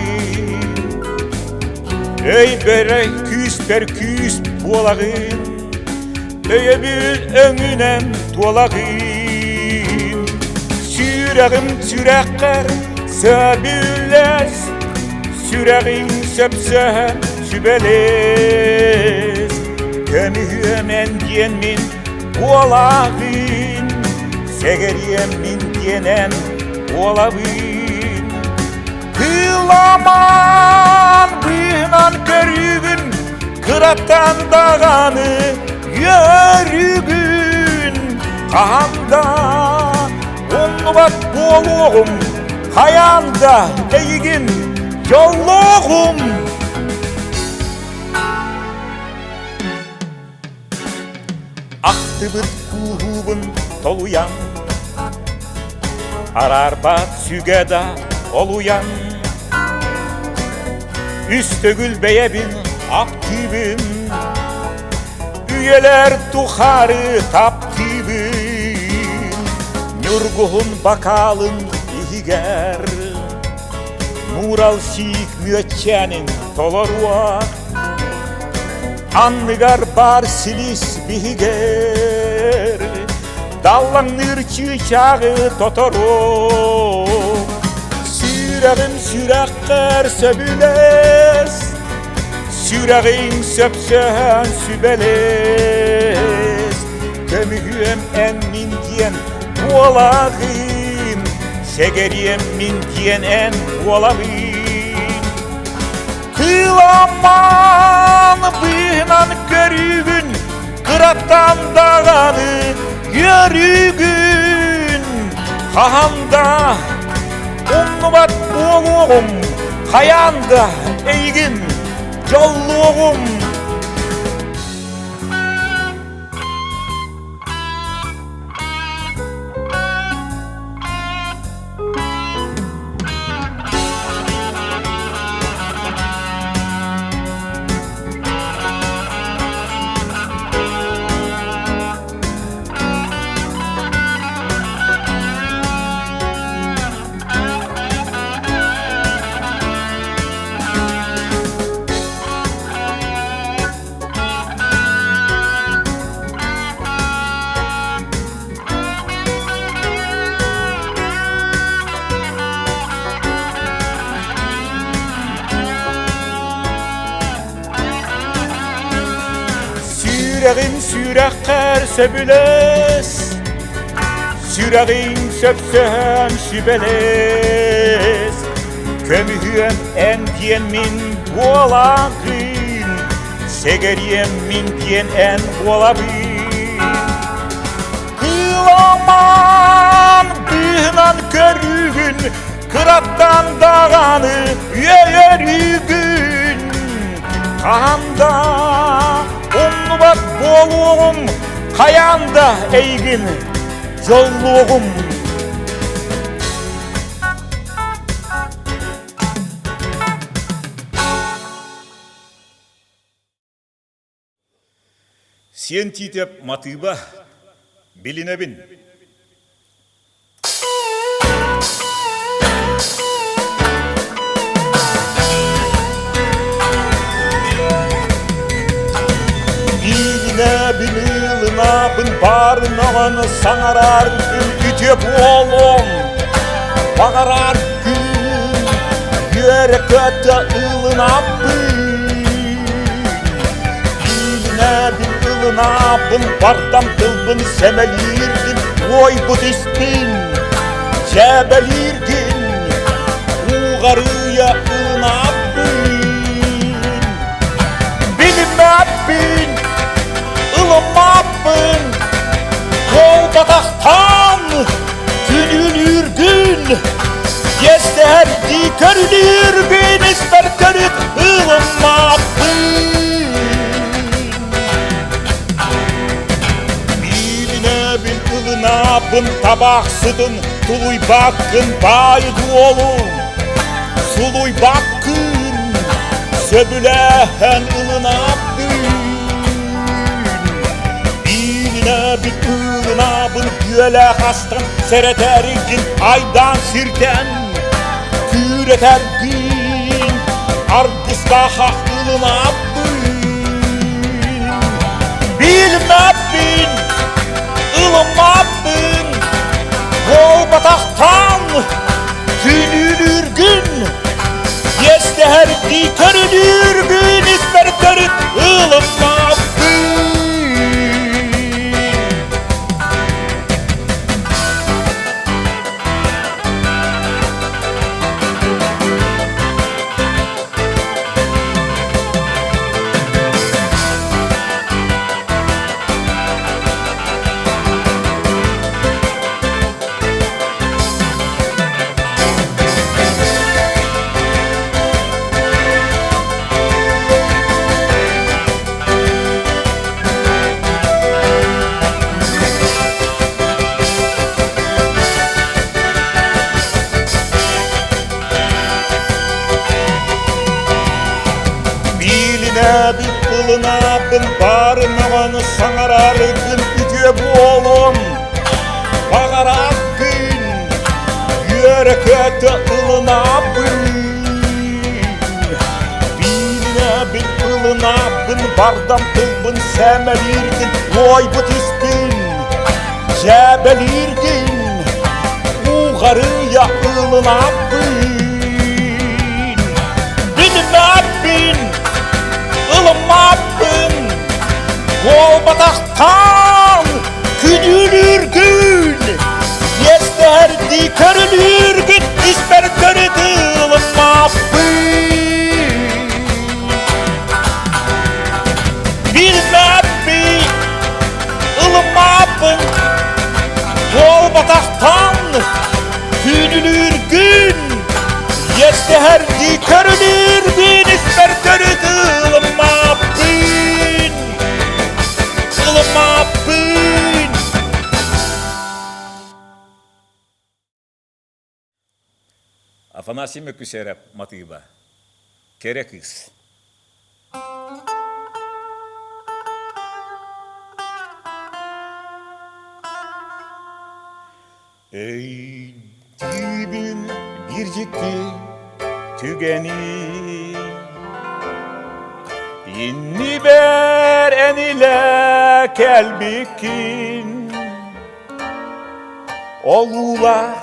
Өйбөрө күүспэр күүс буолаҕын, Өйөбүл өҥүнэн туолаҕын. Сүрэҕим сүрэххэр сөбүлэс, Сүрэҕиҥ сөпсөһөн сүбэлэс, Көмүһүөм эн диэн мин буолаҕын, Сэгэриэм мин диэн эн буолабын. Кыламан быыһынан көрүүгүн, Кыраттан даҕаны үөрүүгүн, Хаһан да умнубат буолуоҕум, Хайаан да эйигин дьоллуоҕум. Ахтыбыт кууһуубун толуйан, Араарбат сүгэ да олуйан, Үс төгүл бэйэбин аптыыбын, Үйэлэр тухары таптыыбын, Ньургуһун бакаалын иһигэр Нуурал сиик мүөччээнин толоруо Анныгар баар силис биһигэр Даллаҥныыр чыычааҕы тоторуо Сүрэҕим сүрэххэр сөбүлэс Сүрэҕиҥ сөпсөһөн сүбэлэс Көмүһүөм эн мин диэн буолаҕын Сэгэриэм мин диэн эн буолабын Кыламан быыһынан көрүүгүн Кыраттан даҕаны үөрүүгүн Хаһан да умнубат буолуоҕум Хайаан да эйигин дьоллуоҕум Сүрэҕим сүрэххэр сөбүлэс, Сүрэҕиҥ сөпсөһөн сүбэлэс, Көмүһүөм эн диэн мин буолаҕын, Сэгэриэм мин диэн эн буолабын. Кыламан быыһынан көрүүгүн, Кыраттан даҕаны үөрүүгүн. Хаһан да умнубат буолуоҕум, Хайаан да эйигин дьоллуоҕум. Сиэн Тиитэп матыыба билинэбин. Билинэбин ылынабын баарын оҕону саҥарар күн үтүө буолуом баҕарар күн үөрэ-көтө ылынабын Билинэбин ылынабын бардам тылбын сэмэлииргин уойбут испин дьээбэлииргин уугарыйа ылынабын Билиммэппин ылыммаппын Буолбатахтан күнүүлүүргүн Иэстэһэрдии көрүлүүргүн испэр төрүт ылыммаппын Билинэбин ылынабын табаахсытын тулуйбаккын баайы дуолун Сулуйбаккын сөбүлэһэн ылынабын Билинэбин ылынабын күөлээх астан сэрэтэргин айдаан сиртэн күүрэтэргин аргыстааха ылынабын Билмэппин ылыммаппын буолбатахтан күнүүлүүргүн иэстэһэрдии. Иэстэһэрдии көрүлүүргүн испэр төрүт ылыммаппын. Биилинэбит ылынаабын баарынаҕан саҥараргын үтүө буолуом баҕараккын үөрэ-көтө ылынаабын Биилинэбит ылынаабын бардам тылбын сэмэлииргин уойбут испин дьээбэлииргин уугарыйа ылынаабын Билиммэппин ылыммаппын буолбатахтан күнүүлүүргүн иэстэһэрдии көрүлүүргүн испэр төрүт ылыммаппын Билбэппин ылыммаппын буолбатахтан күнүлүүргүн иэстэһэрдии көрүлүүргүн испэр төрүт ылыммаппын ылыммаппын Афанасий Мөкүсэрэп матыыба Кэрэ кыыс Өйдүүбүн биир дьикти түгэни Иннибэр эн илэ кэлбиккин Олуулаах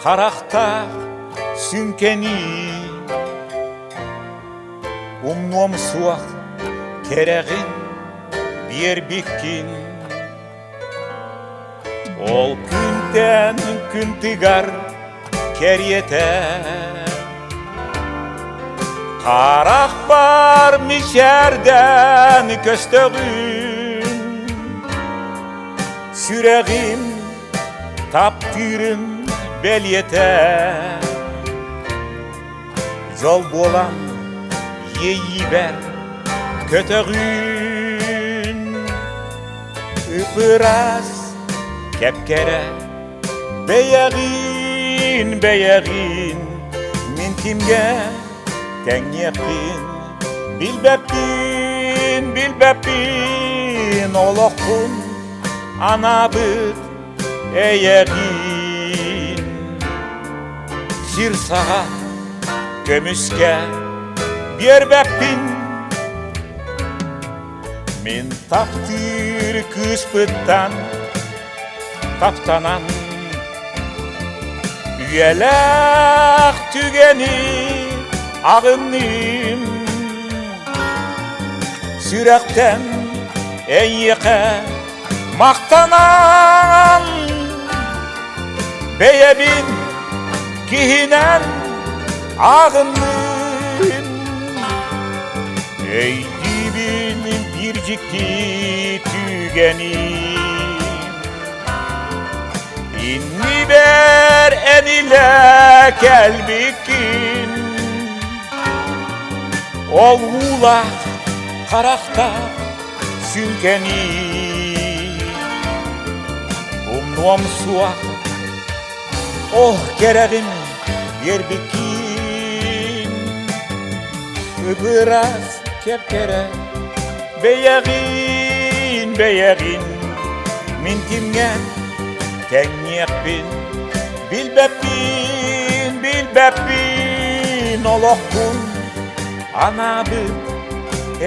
харахтаах сүҥкэни Умнуом суох кэрэҕин биэрбиккин Ол күнтэн күн тыгар кэриэтэ Харахпар мичээрдээн көстөҕүн Сүрэҕим таптыырын бэлиэтэ Дьол буолан иэйиибэр көтөҕүн Ып-ыраас кэп-кэрэ бэйэҕин, бэйэҕин Мин кимҥэ тэҥниэхпин билбэппин, билбэппин Олохпун анаабыт эйэҕин Сир саҕа көмүскэ биэрбэппин Мин таптыыр кыыспыттан таптанан Үйэлээх түгэни аҕынным Сүрэхтэн эйиэхэ махтанан Бэйэбин киһинэн аҕынным Өйдүүбүн биир дьикти түгэни Иннибэр эн илэ кэлбиккин Ол уулаах харахтаах сүҥкэни Умнуом суох Ох кэрэҕин биэрбиккин Ып-ыраас кэп-кэрэ бэйэҕин, бэйэҕин Мин кимҥэ тэҥниэхпин билбэппин, билбэппин Олохпун анаабыт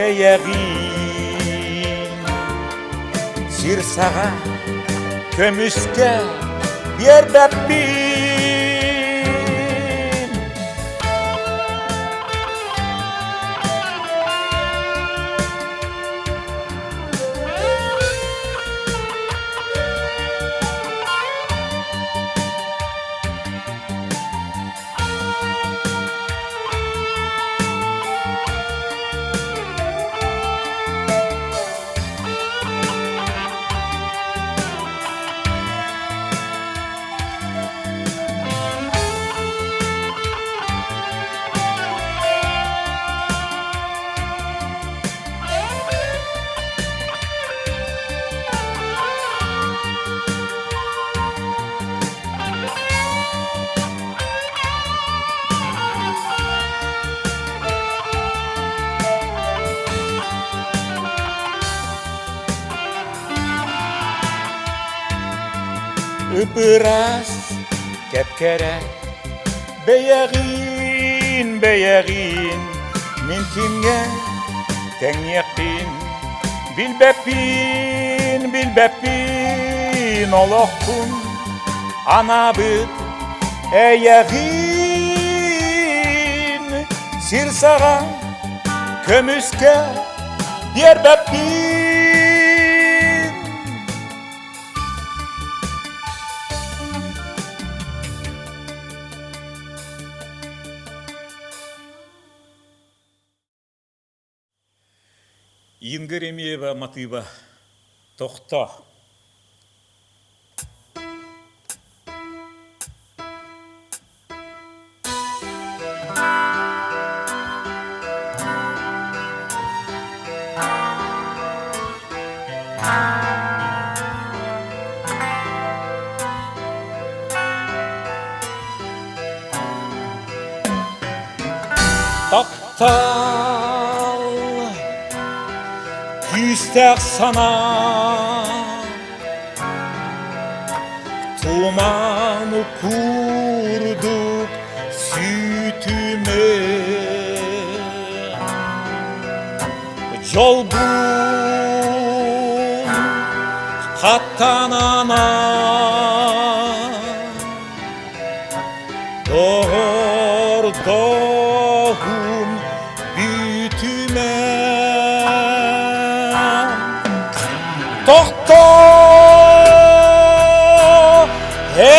эйэҕин Сир саҕа көмүскэ биэрбэппин. Ып-ыраас, кэп-кэрэ, бэйэҕин, бэйэҕин мин кимҥэ тэҥниэхпин билбэппин, билбэппин олохпун анаабыт эйэҕин сир саҕа көмүскэ биэрбэппин. Инга Еремеева матыыба «Тохтоо» Таптал күүстээх санаа Туманы курдук сүтүмэ Жолбун хаттанана Доҕордоһум бүтүмэ Тохтоо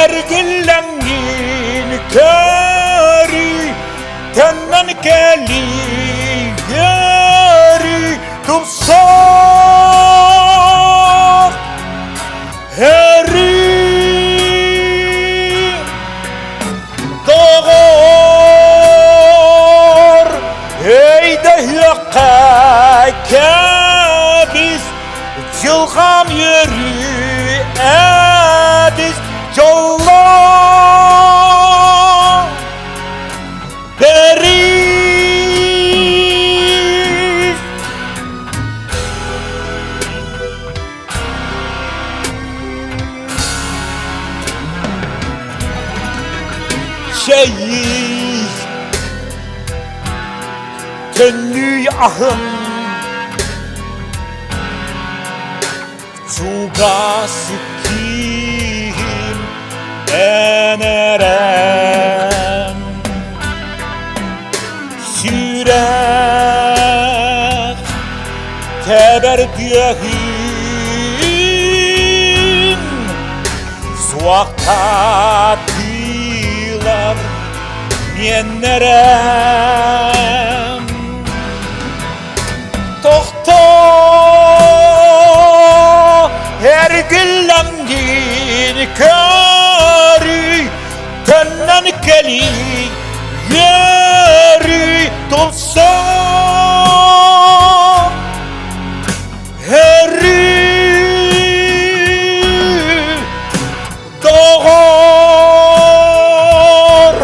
эргиллэҥҥин көрүй төннөн кэлий үөрүй тупсар Өрүү доҕор өйдөһүөххэ кэбис дьылҕам үөрүү эбис дьоллоо бэрис. Чэйий, төннүй аһым, чугас киһим эн эрэм. Сүрэх тэбэр тыаһын суохтаатылар миэннэрэ. Тохтоо эргиллэҥҥин көрүй төннөн кэлий үөрүй тулсаа Өрүү доҕор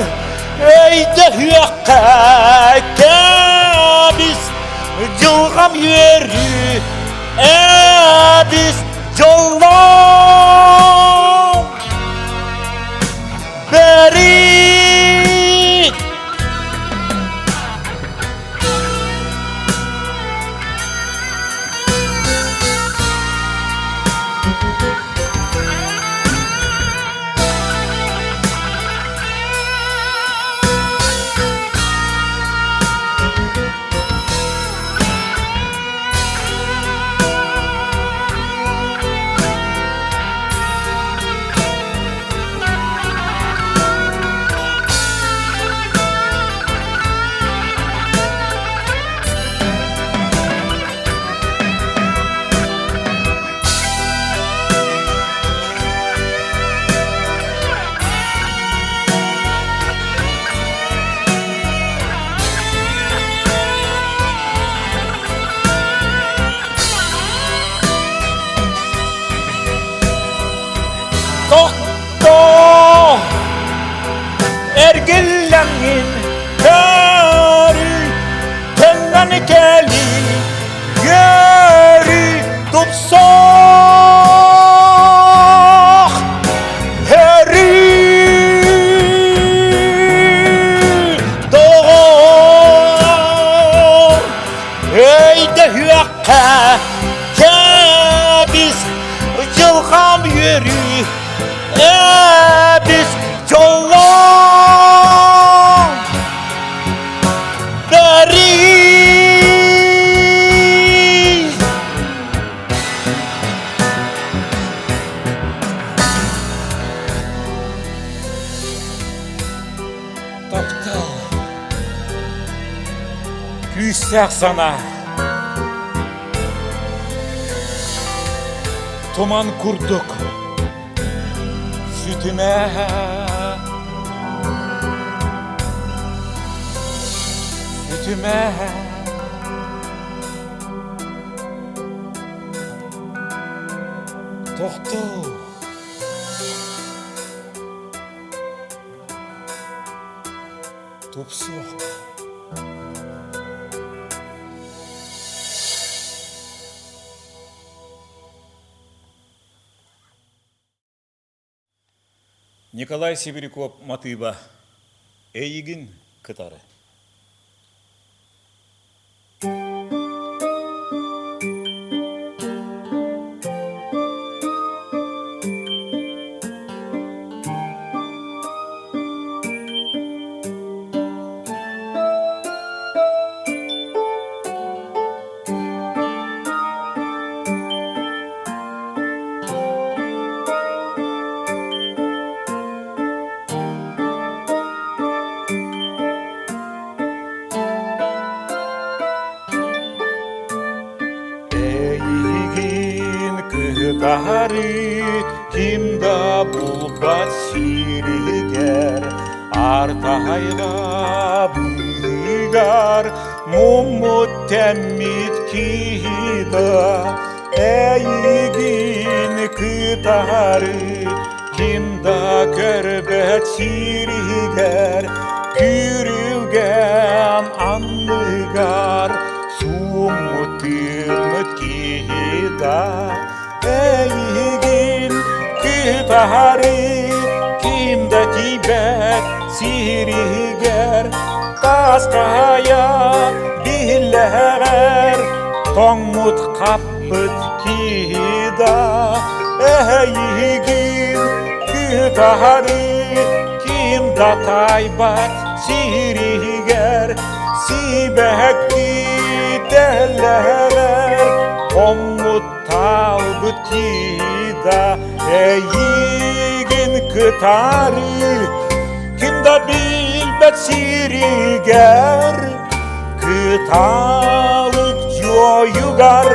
өйдөһүөххэ кэбис дьылҕам үөрүү эбис дьоллоох бэрик. Тохтоо эргиллэҥҥин көрүй төннөн кэлий үөрүй тупсах. Күүстээх санаа Туман курдук сүтүмэ Сүтүмэ Тохтоо Тупсуох. Николай Сибиряков матыыба Эйигин кытары. Эйигин кытары ким да булбат сиригэр артайга быыгар муммут тэммит киһи да эйигин кытары ким да көрбөт сиригэр күрүлгэн анныгар сууммутуммут киһи да эйигин кытары ким да тиийбэт сиригэр таскайа биллэҕэр тоҥмут хаппыт киһи да эйигин кытары ким да таайбат сиригэр сибэкки тэллэҕэр хоммут таалбыт киһи да эйигин кытары ким да билбэт сиригэр кыталык дьуойугар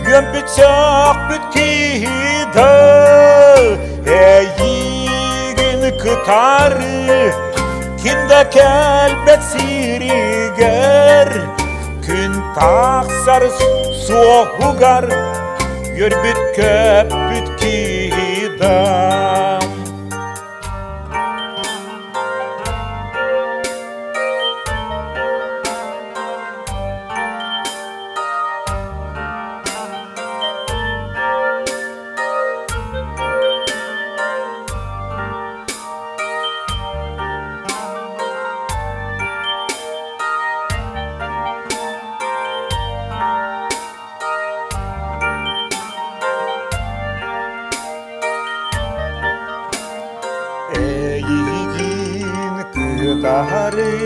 үөмпүт сөхпүт киһи да эйигин кытары ким да кэлбэт сиригэр күн тахсар суоһугар үөрбүт көппүт киһи да. Эйигин кытары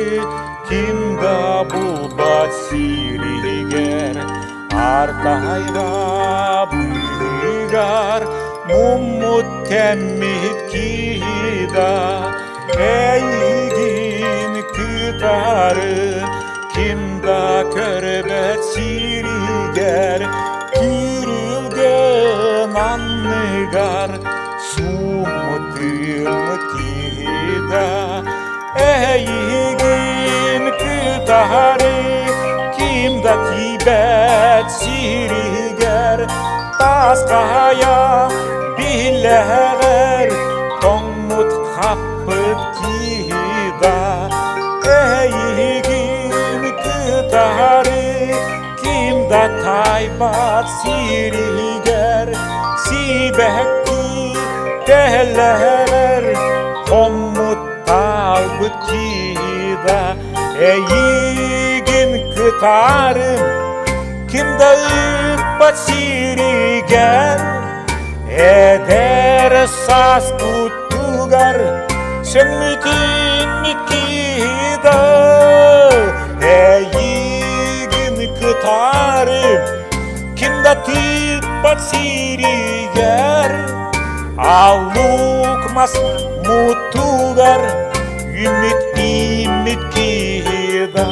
ким да булбат сиригэр артайга быыгар муммут тэммит киһи да эйигин кытары ким да көрбөт сиригэр күрүлгэн анныгар сууммутуммут киһи да эйигин кытары ким да тиийбэт сиригэр таскайа биллэҕэр тоҥмут хаппыт киһи да эйигин кытары ким да таайбат сиригэр сибэкки тэллэҕэр хоммут таалбыт киһи да эйигин кытары ким да ыыппат сиригэр эдэр саас куттугар сөҥмүтүн киһи да эйигин кытары ким да тыыппат сиригэр аллук мас мутугар үүммүт ииммит киһи да.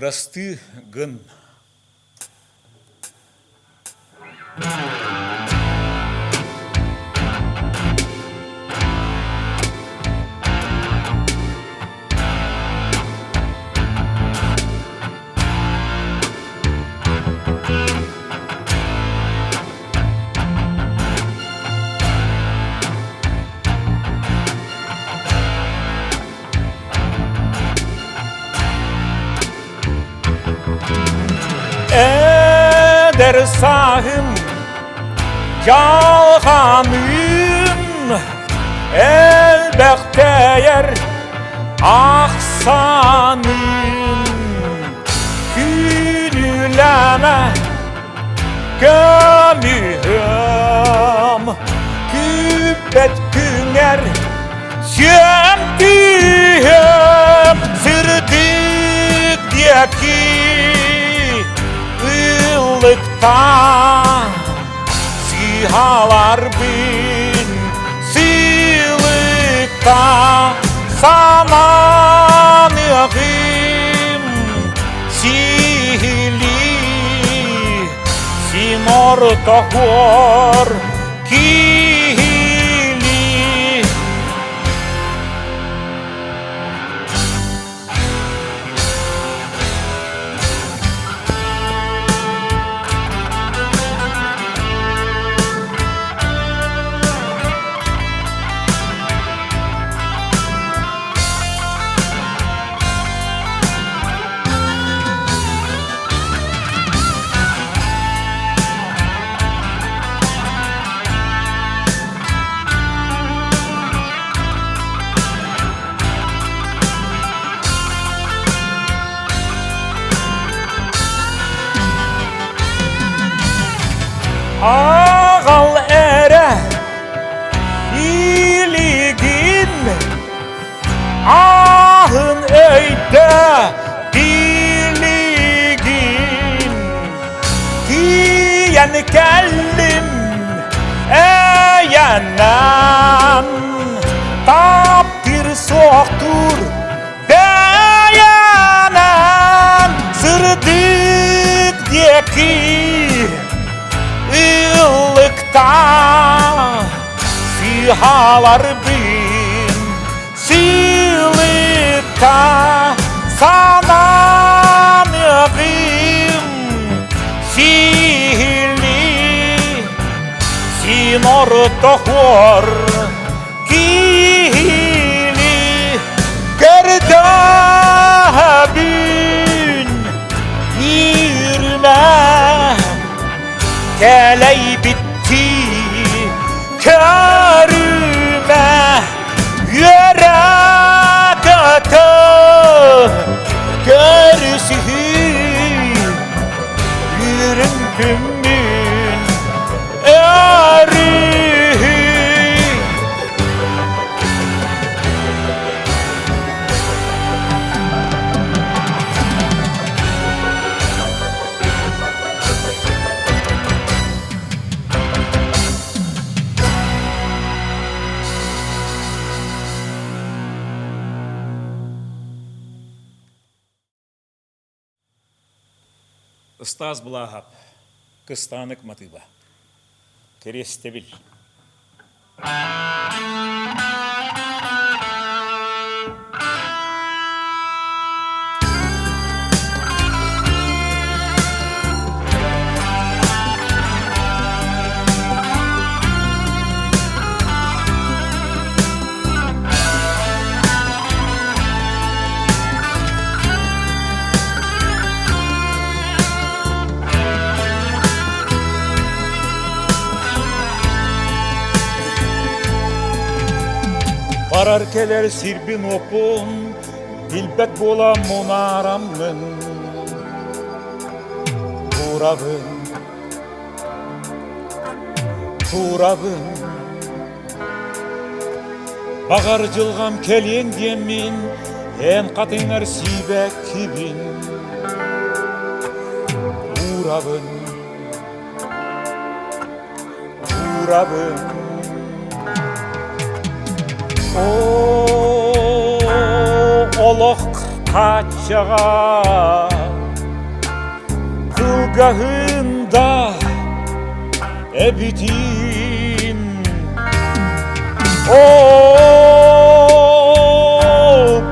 Бырастыы гын. Эдэр сааһым дьалханым элбэхтэйэр ахсааным күнүүлэмэ көмүһүм күүппэт күҥэр сүөм түһүм сырдык диэки ыллыкта сыһаларбын сыылыкта сананыаҕым сиһилии син ортоһуор киһилии. Аҕал эрэ илигин Аһын өйдө билигин тиийэн кэллим эйэнэн таптыыр суохтуур бэйэнэн сырдык диэки ыллыкта сыһаларбын Сыылыкка сананыаҕым сиһилии син ортоһуор киһили көрдөһөбүн үөрүмэ кэлэйбиттии көрүмэ Үөрэ-көтө көрүсүһүү Үөрүн күммүн өрүһүй. Ыстаас Былааһап, Кыстаанык матыыба. Кэриэстэбил. Барар кэлэр сирбин уоппун билбэт буола мунаараммын Турабын, турабын Баҕар дьылҕам кэлиэн диэммин эн хатыҥар сиибэккибин Уурабын, уурабын Оо, олох хааччаҕа. Кылгаһын да эбитин Оо,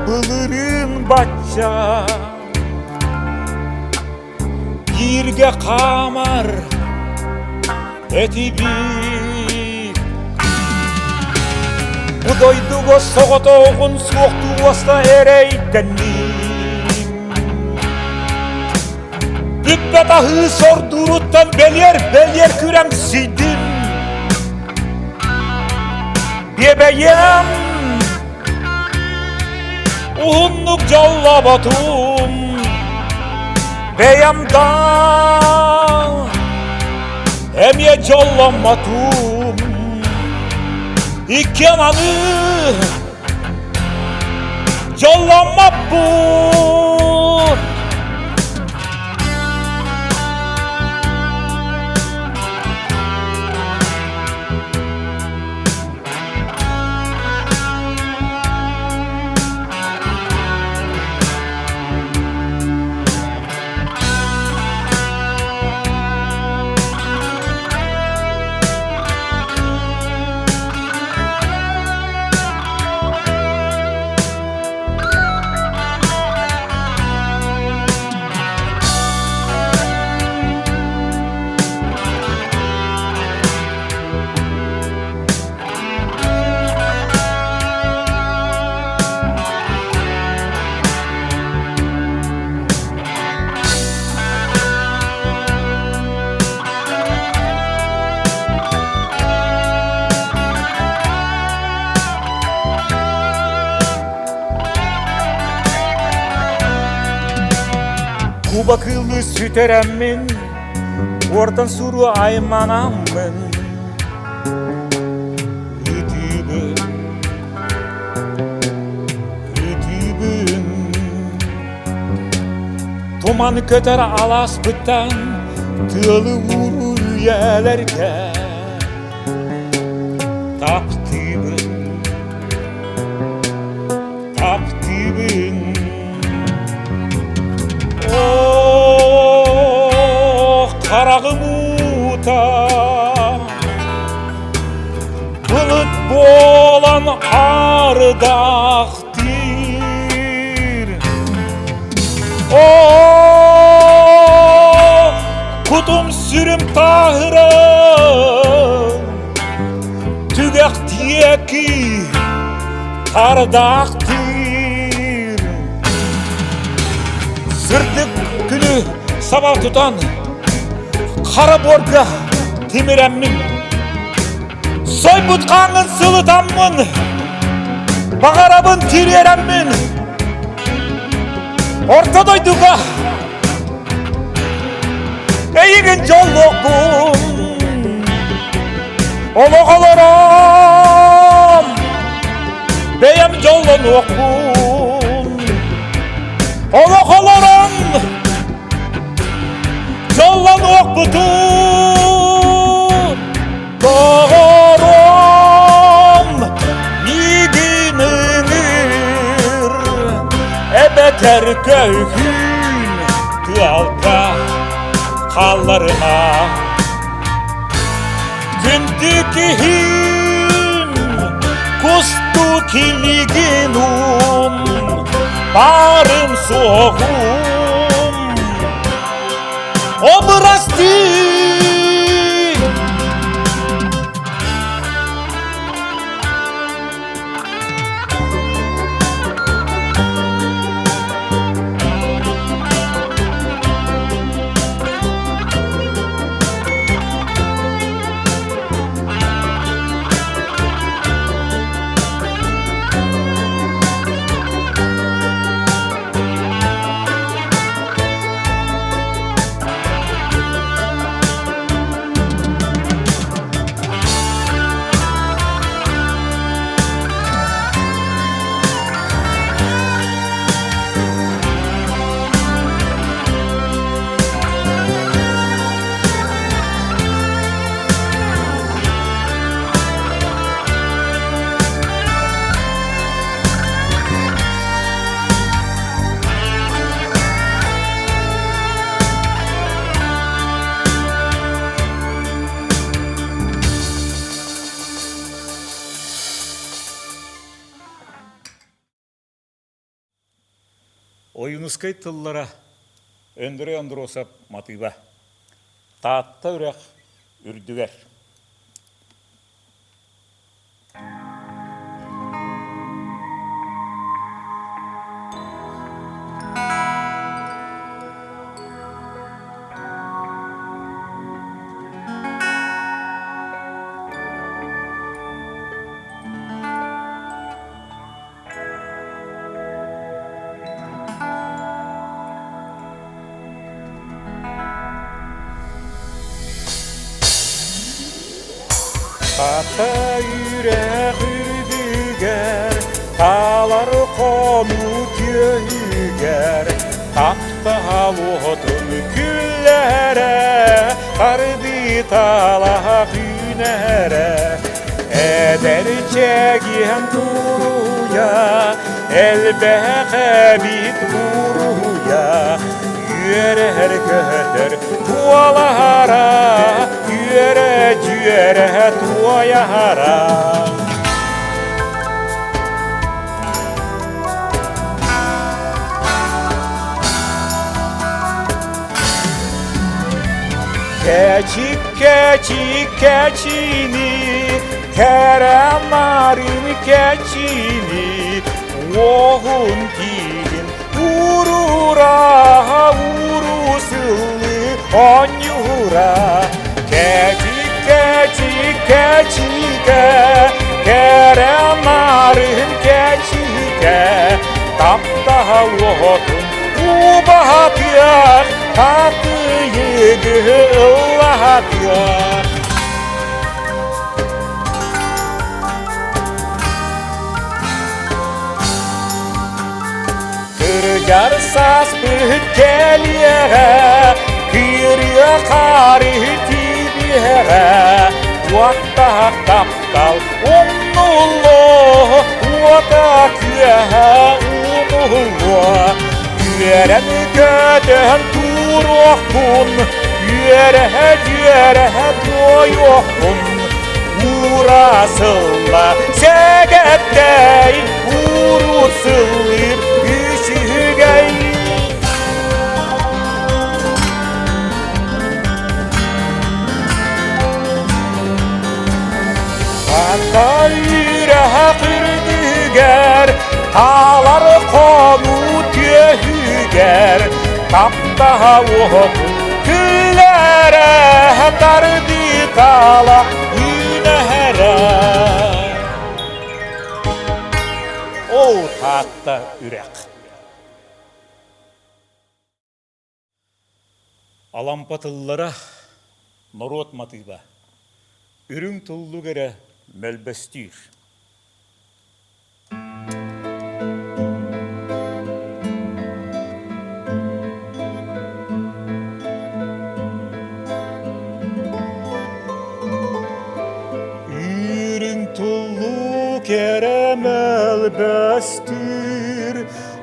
былырыын бачча Бииргэ хаамар этибит Бу дойдуга соҕотоҕун суохтуу уоста эрэйдэнним Бүппэт аһыы сордууруттан бэлиэр-бэлиэр күрэмсийдим Биэбэйэм уһуннук дьоллоботум Бэйэм да эмиэ дьолломмотум Иккиэн аны дьолломмоппут. Куба кыылы сүтэрэммин, уортан суру айманаммын Ытыыбын, ытыыбын Туман көтөр алааспыттан тыалы ууруу үйэлэргэ Таптыыбын, таптыыбын Ох, хараҕым уута Былыт буолан ардахтыыр Оо, кутум-сүрүм тааһыран Түгэх диэки хардаахтыыр Сырдык күнү саба тутан хара буорга тимирэммин Сойбут хааҥҥын сылытаммын баҕарабын тириэрэммин Орто дойдуга эйигин дьоллуохпун Олох олорон бэйэм дьоллонуохпун Олох олорон дьоллонуохпутун Доҕорум миигин ыҥыр эбэтэр көһүүн тыалга хаалларыма Күндү киһим кустуу килигин ум баарым суоҕум Обрасти! Ойуунускай тыллара Өндөрөй Андросов матыыба Таатта үрэх үрдүгэр Ата үрэх үрдүгэр, таалар хонуу түөһүгэр, таптал уотун күллэрэ, тардыыталаах үүнэрэ. Эдэр чэгиэн туруйа, элбэх эбит буруйа, үөрэр көтөр туолаһара, үөрэ-дьүөрэ туойаһара. Кэчик, кэчик, кэчини, кэрэ нарын кэчини, уоһун тииһин уурура, уурусыллы оонньуура. Кэчик, кэчик, кэчикэ, кэрэ нарын кэчикэ, таптаһа уотун убаһатыах, татыйыгы ыллаһатыах. Кырдьар сааспыт кэлиэҕэ, кыырыа хаары тиибиэҕэ, уоттаах таптал умнуллуо, уота күөһэ умуллуо. Үөрэн көтөн туруохпун, үөрэһэ-дьүөрэһэ туойуохпун, уура сылла сэгэттэй, ууру сыллыыр үчүгэй. Ата үрэхэ үрдүгэр, таалар хонуу түөһүгэр, таптаһа уотун күллэрэ, тардыы-таала үүнэһэрэ. Ол Таатта үрэх. Алампа тыллара норуот матыыба, үрүҥ туллук эрэ мөлбөстүүр. Үрүҥ туллук эрэ мөлбөстүүр,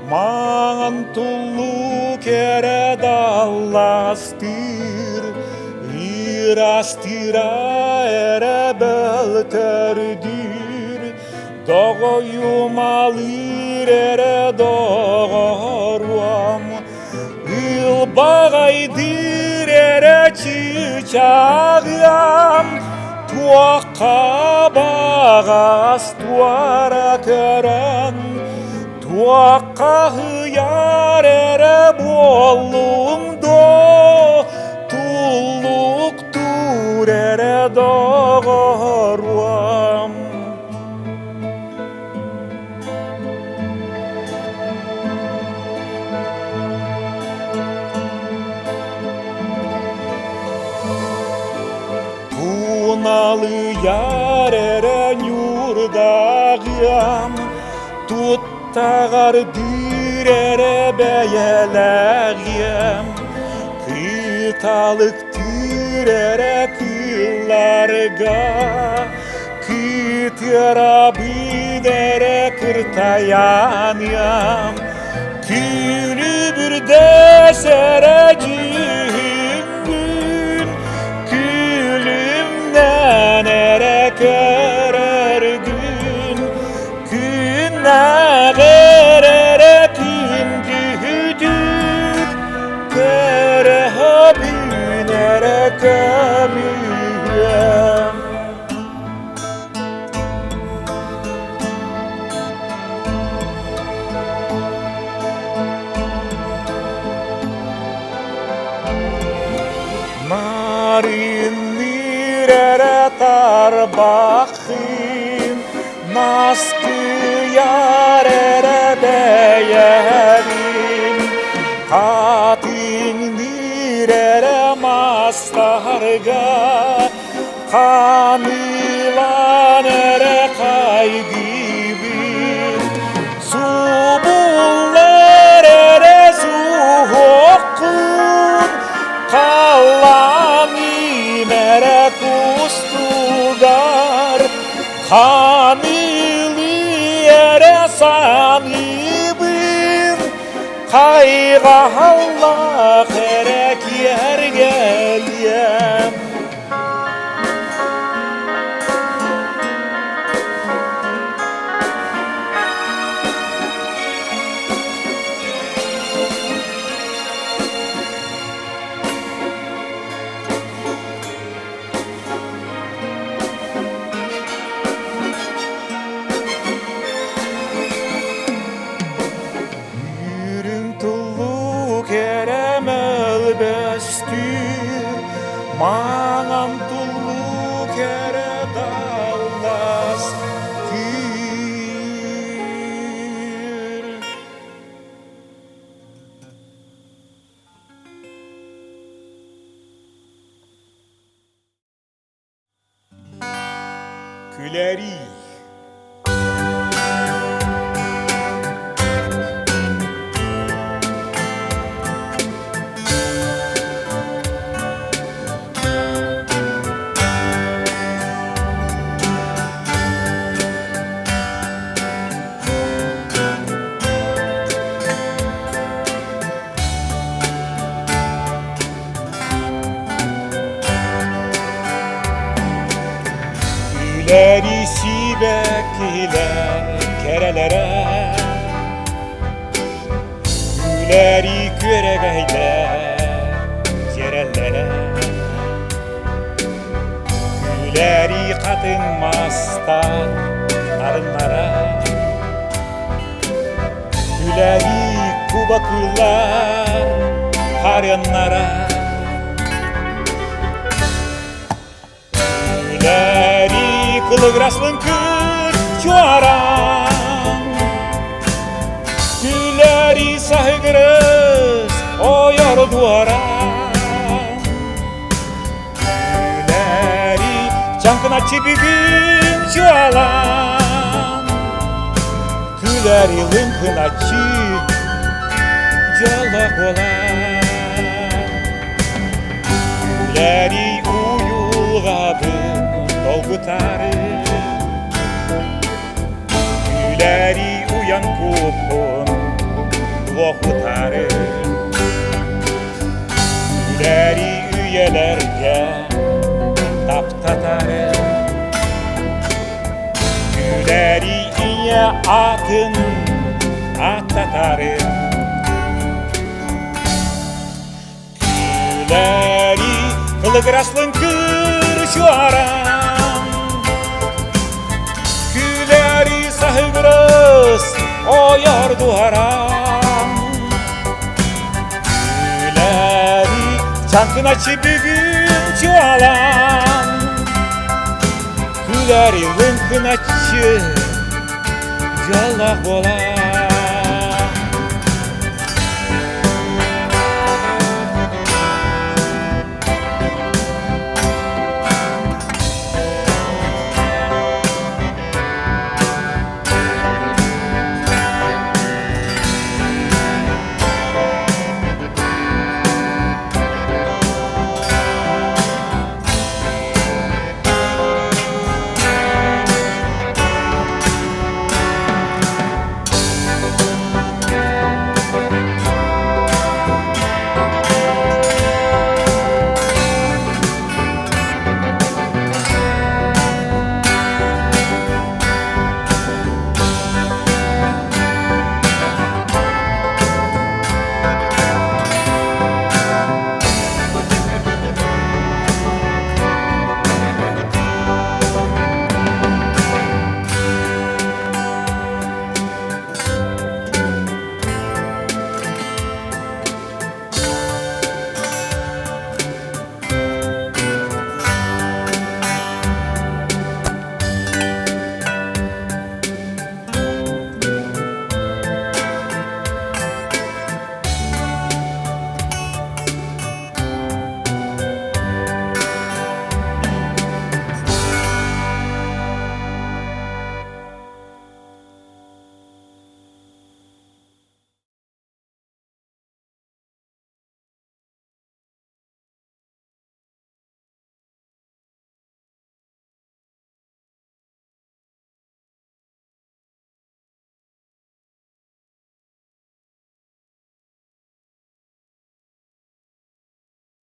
Маҥан туллук эрэ далластыыр, ыырастыыра эрэ бөлтөрдүүр, доҕойумалыыр эрэ доҕоруом, ылбаҕайдыыр эрэ чыычааҕыам, туохха баҕас туора көрөн Туохха ыйар эрэ буоллуҥ дуо, туллуктуур эрэ доҕоруом. Туналыйар эрэ ньуурдааҕыам, Туттаҕардыыр эрэ бэйэлээҕиэм, кыталыктыыр эрэ кыылларга, кытыарабын эрэ кыртайаныам, күлүбүрдэс эрэ дьүһүҥҥүн, күлүмнэн эрэ көрөргүн, Күннээҕэр эрэ күндүһүтүн. көмүһүөм. Нарынныыр эрэ тарбаххын, наскыйар эрэ бэйэбин, хатыҥныыр эрэ мастарга, ханыылаан эрэ хайгыыбын, субуллар эрэ суһуоххун, халлаан имэрэ кустугар, ханыылыы эрэ саныыбын, хайҕаллаах эрэ киэргэлиэм. Үрүҥ туллук эрэ мөлбөстүүр, маҥан туллук эрэ далластыыр. Күлэрий Күлэри сибэккилэр кэрэлэрэ, Күлэри күөрэгэйдэр дьэрэллэрэ, Күлэри хатыҥ мастар нарыннара, Күлэри кубакылар харыаннара. Күлэри кылыгырас лыҥкыр чуораан, Күлэри саһыгырыс ойор дуораан, Күлэри чаҥкыначчы бүгүн чуолаан, Күлэри лыҥкыначчы дьоллоох буолан. Күлэри уйулҕабын долгутары, Күлэри уйан куппун дуохутары, Күлэри үйэлэргэ таптатары, Күлэри ийэ атын аттатары. Күлэри кылыгырас лыҥкыр чуораан, Күлэри саһыгырыс ойор дуораан, Күлэри чаҥкыначчы бүгүн чуолаан, Күлэри лыҥкыначчы дьоллоох буолан.